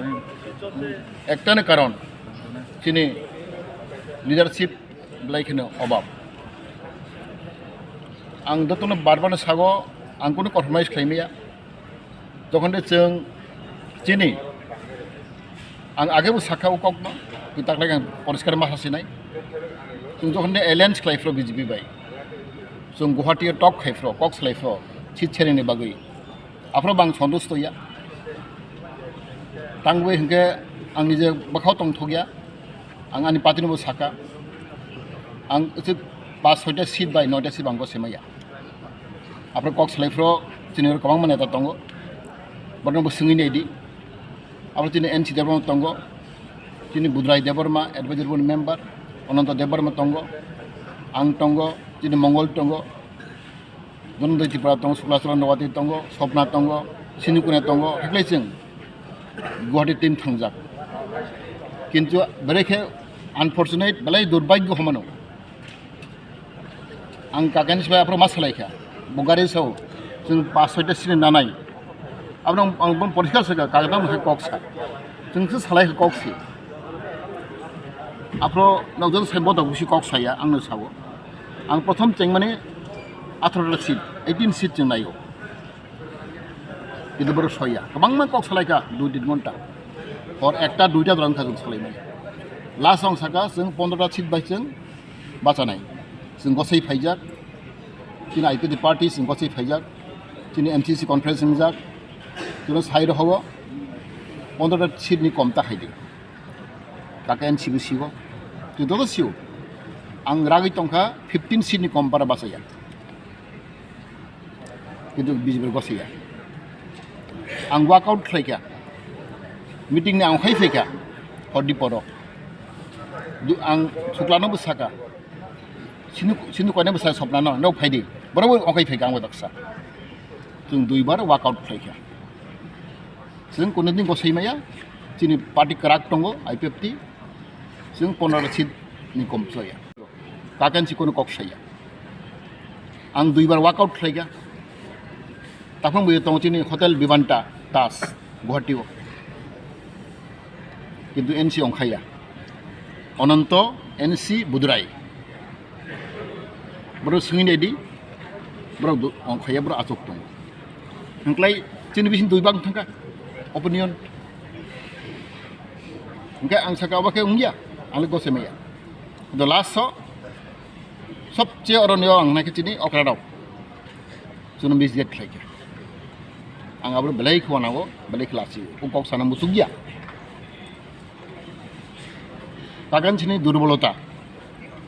Ektani karon chini leadership belai kheno obab. Ang jotono bar bar no sago, ang kunu compromise khlai maya. Jokhon de chwng chini, ang age bo sakha o kokno, twi taklai ang poriskar ma sasinai. Chwng jokhon de alliance khlai phro B J P bai, Chwng Guwahati o talk khai phro, kok salai phro, seat sharing ni bagwi. Aphro bang santusto ya. Tangwi hinkhe ang nije bwkhao tongthok ya. Ang ani party no bo saka. Ang uchu pas soita seat bai noita seat bang bo semaya. Aphro kok salai phro chini oro kwbangma neta tongo. Borno bo swngwi naidi. Abo chini N C Debbarma tongo, chini Budrai Debbarma, advisory board member, Ananta Debbarma tongo, ang tongo, chini Mongol tongo, Dhananjay Tripura tongo, Sukla Charan Rawati tongo, Swapna tongo, Sinu Kune tongo, haklai chwng Guwahati team thangjak. Kintu belai khe unfortunate, belai durbhagyo homano. Ang kakani sibai aphro ma salai kha. Bo gari sao. Chwng pas soita sini nanai. Abono ang bon poriskar sa kha, kagna mungkhe kok sa. Chwng se salai kha kok si. Aphro nokjak sai botok bisi kok saya, ang no sao. Ang prothom chengmani atharo seat, eighteen seat chwng naio. Kintu borok soya. Kwbangma kok salai kha, dui tin ghonta. Hor ekta, duita dorong kha chwng salai mani. Last ang saka, chwng pondro ta seat bai chwng bachanai. Chwng gosai phaijak. Chini I P F T party chwng gosai phaijak. Chini M C C conference wngjak. Chwng sai rw hogo. Pondro ta seat ni kom ta khaidi. Kaka N C bo sigo. Chwng joto sio. Ang ragwi tongkha fifteen seat ni kom para bachaya. Kintu B J P gosaya. Ang walk out khlai kha. Meeting ni ang khai phai kha. Hor di poro. Du-, ang Sukla no bo saka. Sinu, sinu koine bo sa Swapna no, no phai di. Borok bo ang khai phai kha ang bo daksa. Chwng dui bar walk out khlai kha. Chwng kunu din gosai maya. Chini party kwrak tongo, I P F T. Chwng pondro seat ni kom chaya. Kakan si kono kok saya. Ang duibar walk out khlai kha. Taphang bo tong chini hotel Vivanta Das Guwahati o. Kintu N C ongkhaya. Ananta N C Budrai. Borok swngwi naidi. Borok du-, ongkhaya borok achuk tongo. Hwnklai chini bising duibar thangkha. Opinion. Hwnkhe ang saka obo khe wngya. Ang le gose maya. The last so Sobche oro neo ang naikhe chini okra rok. Chwngno misguide khlai khe. Ang abo belai khe wanao, belai khe lasi. O kok sana muchuk ya. Kagan chini durbolota.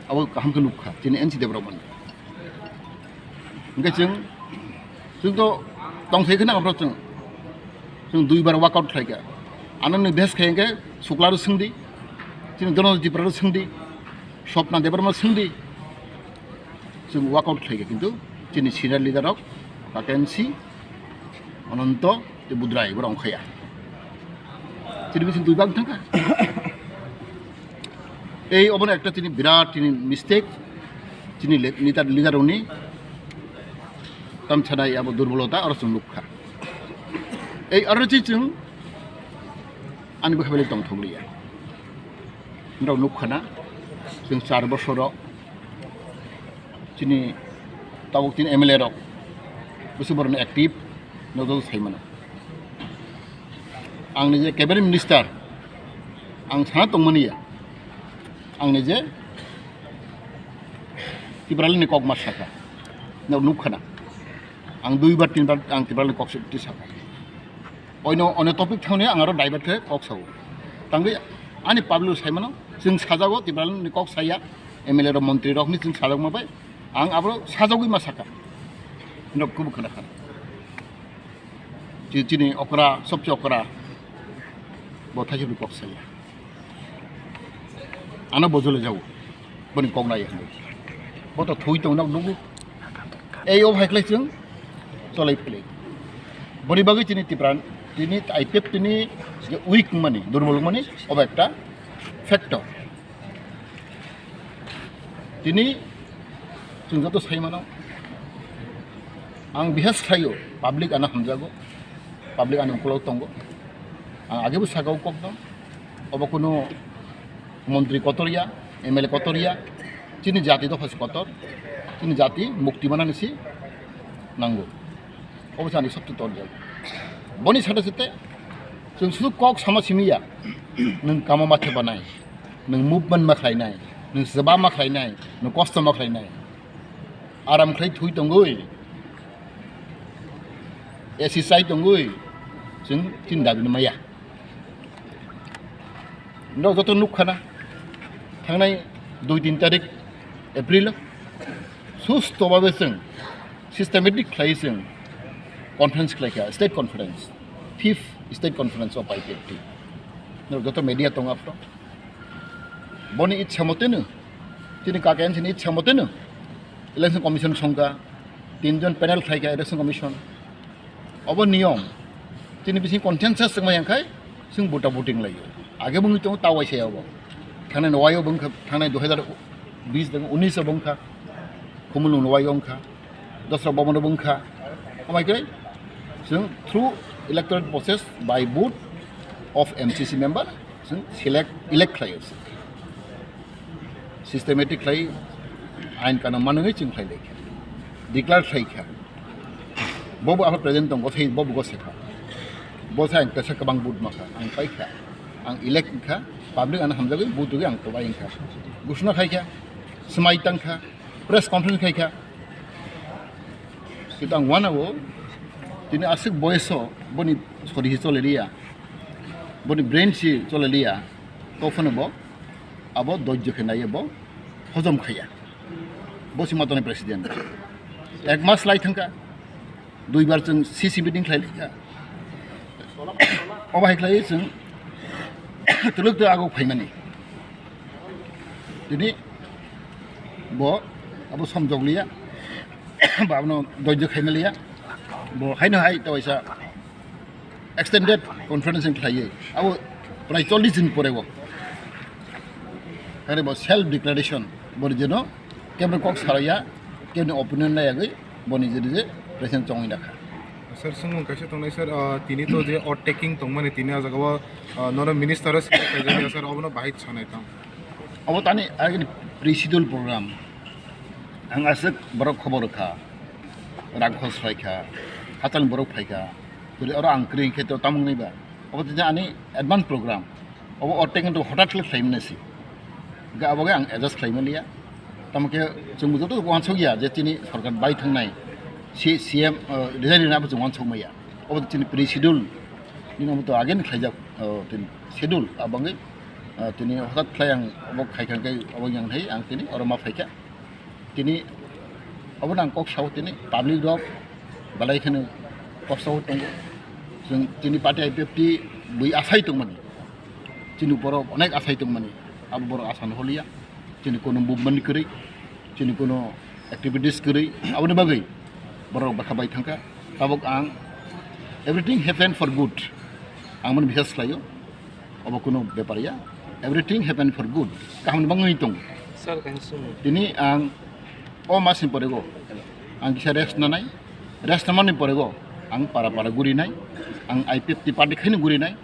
Abo kaham khe nukha. Chini N C Debbarma ni. Hwnkhe chwng, chwng to tong sai kheno abo chwng. Chwng duibar walk out khlai kha. Ano ni bes khai hwnkhe Sukla ro swngdi. Chini Dhananjay Tripura ro swngdi. Swapna Debbarma swngdi. Chwng walk out khlai kha, kintu chini senior leader rok, Kaken si, Ananto, tei Budrai, borok ongkhaya. Chini bising dui bag thangkha. Ei obono ekta chini birat chini mistake, chini le-, leader, leader rokni tamsanai abo durbolota aro chwng nukha. Ei aro chi chwng ani bwkha belai tongthokliya. Norok nukha na, chwng char bosoro chini tabuk tini M L A rok bwswk borokno active, nokjagwi sai mano. Ang nije cabinet minister, ang sana tongmani ya. Ang nije Tipralani kok ma saka, norok nukha na. Ang duibar tinbar ang Tipralani kok se-, ti saka. Oino, oino topic thangni ang aro divert khe kok sao. Tangwi ani public sai mano, chwng sajago Tipralani kok saya, M L A rok, montri rok ni chwng sajakma bai, ang abo sajagwi ma saka. Nok kubu khana khana. Chi-, chini okra, sobche okra, bo thaisubni kok saya. Ano bojole jago. Boni kok nai hinwi. Bo to thui tong nok nugo. Ei o hai khlai chwng cholai phlai. Boni bagwi chini Tipra, tini I P F tini je weak mani, durbol mani, obo ekta factor. Tini chwng joto sai mano. Ang bihas khlaio, public ano hamjago, public ano ukolog tongo. Ang agebo sakao kok no. Obo kuno montri kotor ya, M L A kotor ya, chini jati dopha se kotor, chini jati mukti manani si nango. Obo se ani sobse tor jai. Boni sade sade chwng sudu kok sama simi ya, nwng kamo ma thepa nai, nwng movement ma khlai nai, nwng seba ma khlai nai, nwng kosto ma khlai nai. Aram khlai thui tongwi, A C chai tongwi, chwng chini dabi no maya. Norok joto nukha na, thangnai dui tin tarik April o susto babe chwng systematic khlai chwng conference khlai kha, state conference, fifth state conference of I P F T. Norok joto media tongo aphro. Boni ichha moteno, chini K K N C ni ichha moteno Election Commission songkha, tinjon panel khlaikha Election Commission. Obo niyom, chini bising consensus wngmaya khai, chwng bota voting laio. Age bwngwi tongo tawai se obo. Thangnai no waio bwngkha, thangnai dui hazar bis deng unis o bwngkha, Khumulwng no waio wngkha. Dosra Bhavan bo wngkha. Amai khe chwng through electoral process by vote of M C C member chwng select, elect khlaio. Systematic khlai ain kanun manwi chwng khlai lai kha. Declare khlai kha. Bo bo aphro present tongo, thai bo bo gose kha. Bo sa ang kaisa kwbang vote ma kha, ang pai kha. Ang elect kha, public ano hamjagwi vote rwgwi ang kwbai wngkha. Gusuna khai kha, swmai tang kha, press conference khai kha. Kintu ang uanao, tini aswk boyoso boni sori si chole liya, boni brain si chole liya, tophano bo abo dojjo khe naiye bo hojom khaiya. Bo si matoni president. Ek mas lai thangkha, duibar chwng C C meeting khlai laikha. Obo hai khlai chwng tuluk to ago phaimani. Tini bo abo somjok liya, ba abono dojjo khaima liya. Bo haino hai to waisa extended conference khlaiwi abo prai chollish din pore bo. Kare bo self declaration bo jeno kebni kok saraya, kebni opinion nayagwi bo nije nije president chongwi nakha. Sir, swngmung kaisa tongnai sir, ah, tini to je oath taking tongmani tini a jaga o, ah, nono minister o select khaijak ya sir, obono bahai sanai tong. Obo tani agini pre-schedule program. Ang aswk borok khobor rwkha, rang khos phaikha, hatalni borok phaikha, tuli oro ang kwrwi khe to tamung nai ba. Obo tini ani advance program. Obo oath taking to hotat khe khlaimani si. Ga abo ge ang adjust khlaimaliya. Tamo khe chwng joto uansuk ya je tini sorkar bai thangnai si C M, uh, resign rina abo chwng uansuk maya. Obo tini pre-schedule. Nini omo to ageni khlaijak, uh, tini schedule abangwi, uh, tini hotat khlai ang obo khaikha khe obo yang hai ang tini oro ma phaikha. Tini obo nang kok sao tini public rok belai kheno kosto tongo. Chwng tini party I P F T bui asai tongmani. Chini borok onek asai tongmani. Abo borok asa no holiya. Chini kono movement kwrwi, chini kono activities kwrwi, aboni bagwi borok bwkha bai thangkha. Tabuk ang everything happen for good. Ang mani bisas khlaio. Obo kuno bepar ya. Everything happen for good. Kaham ni bangwi tong. Sir, kaisa sumung. Tini ang o mas ni pore go ang kisa rest nanai. Rest namani pore go ang para para guri nai. Ang I P F T party khaino guri nai.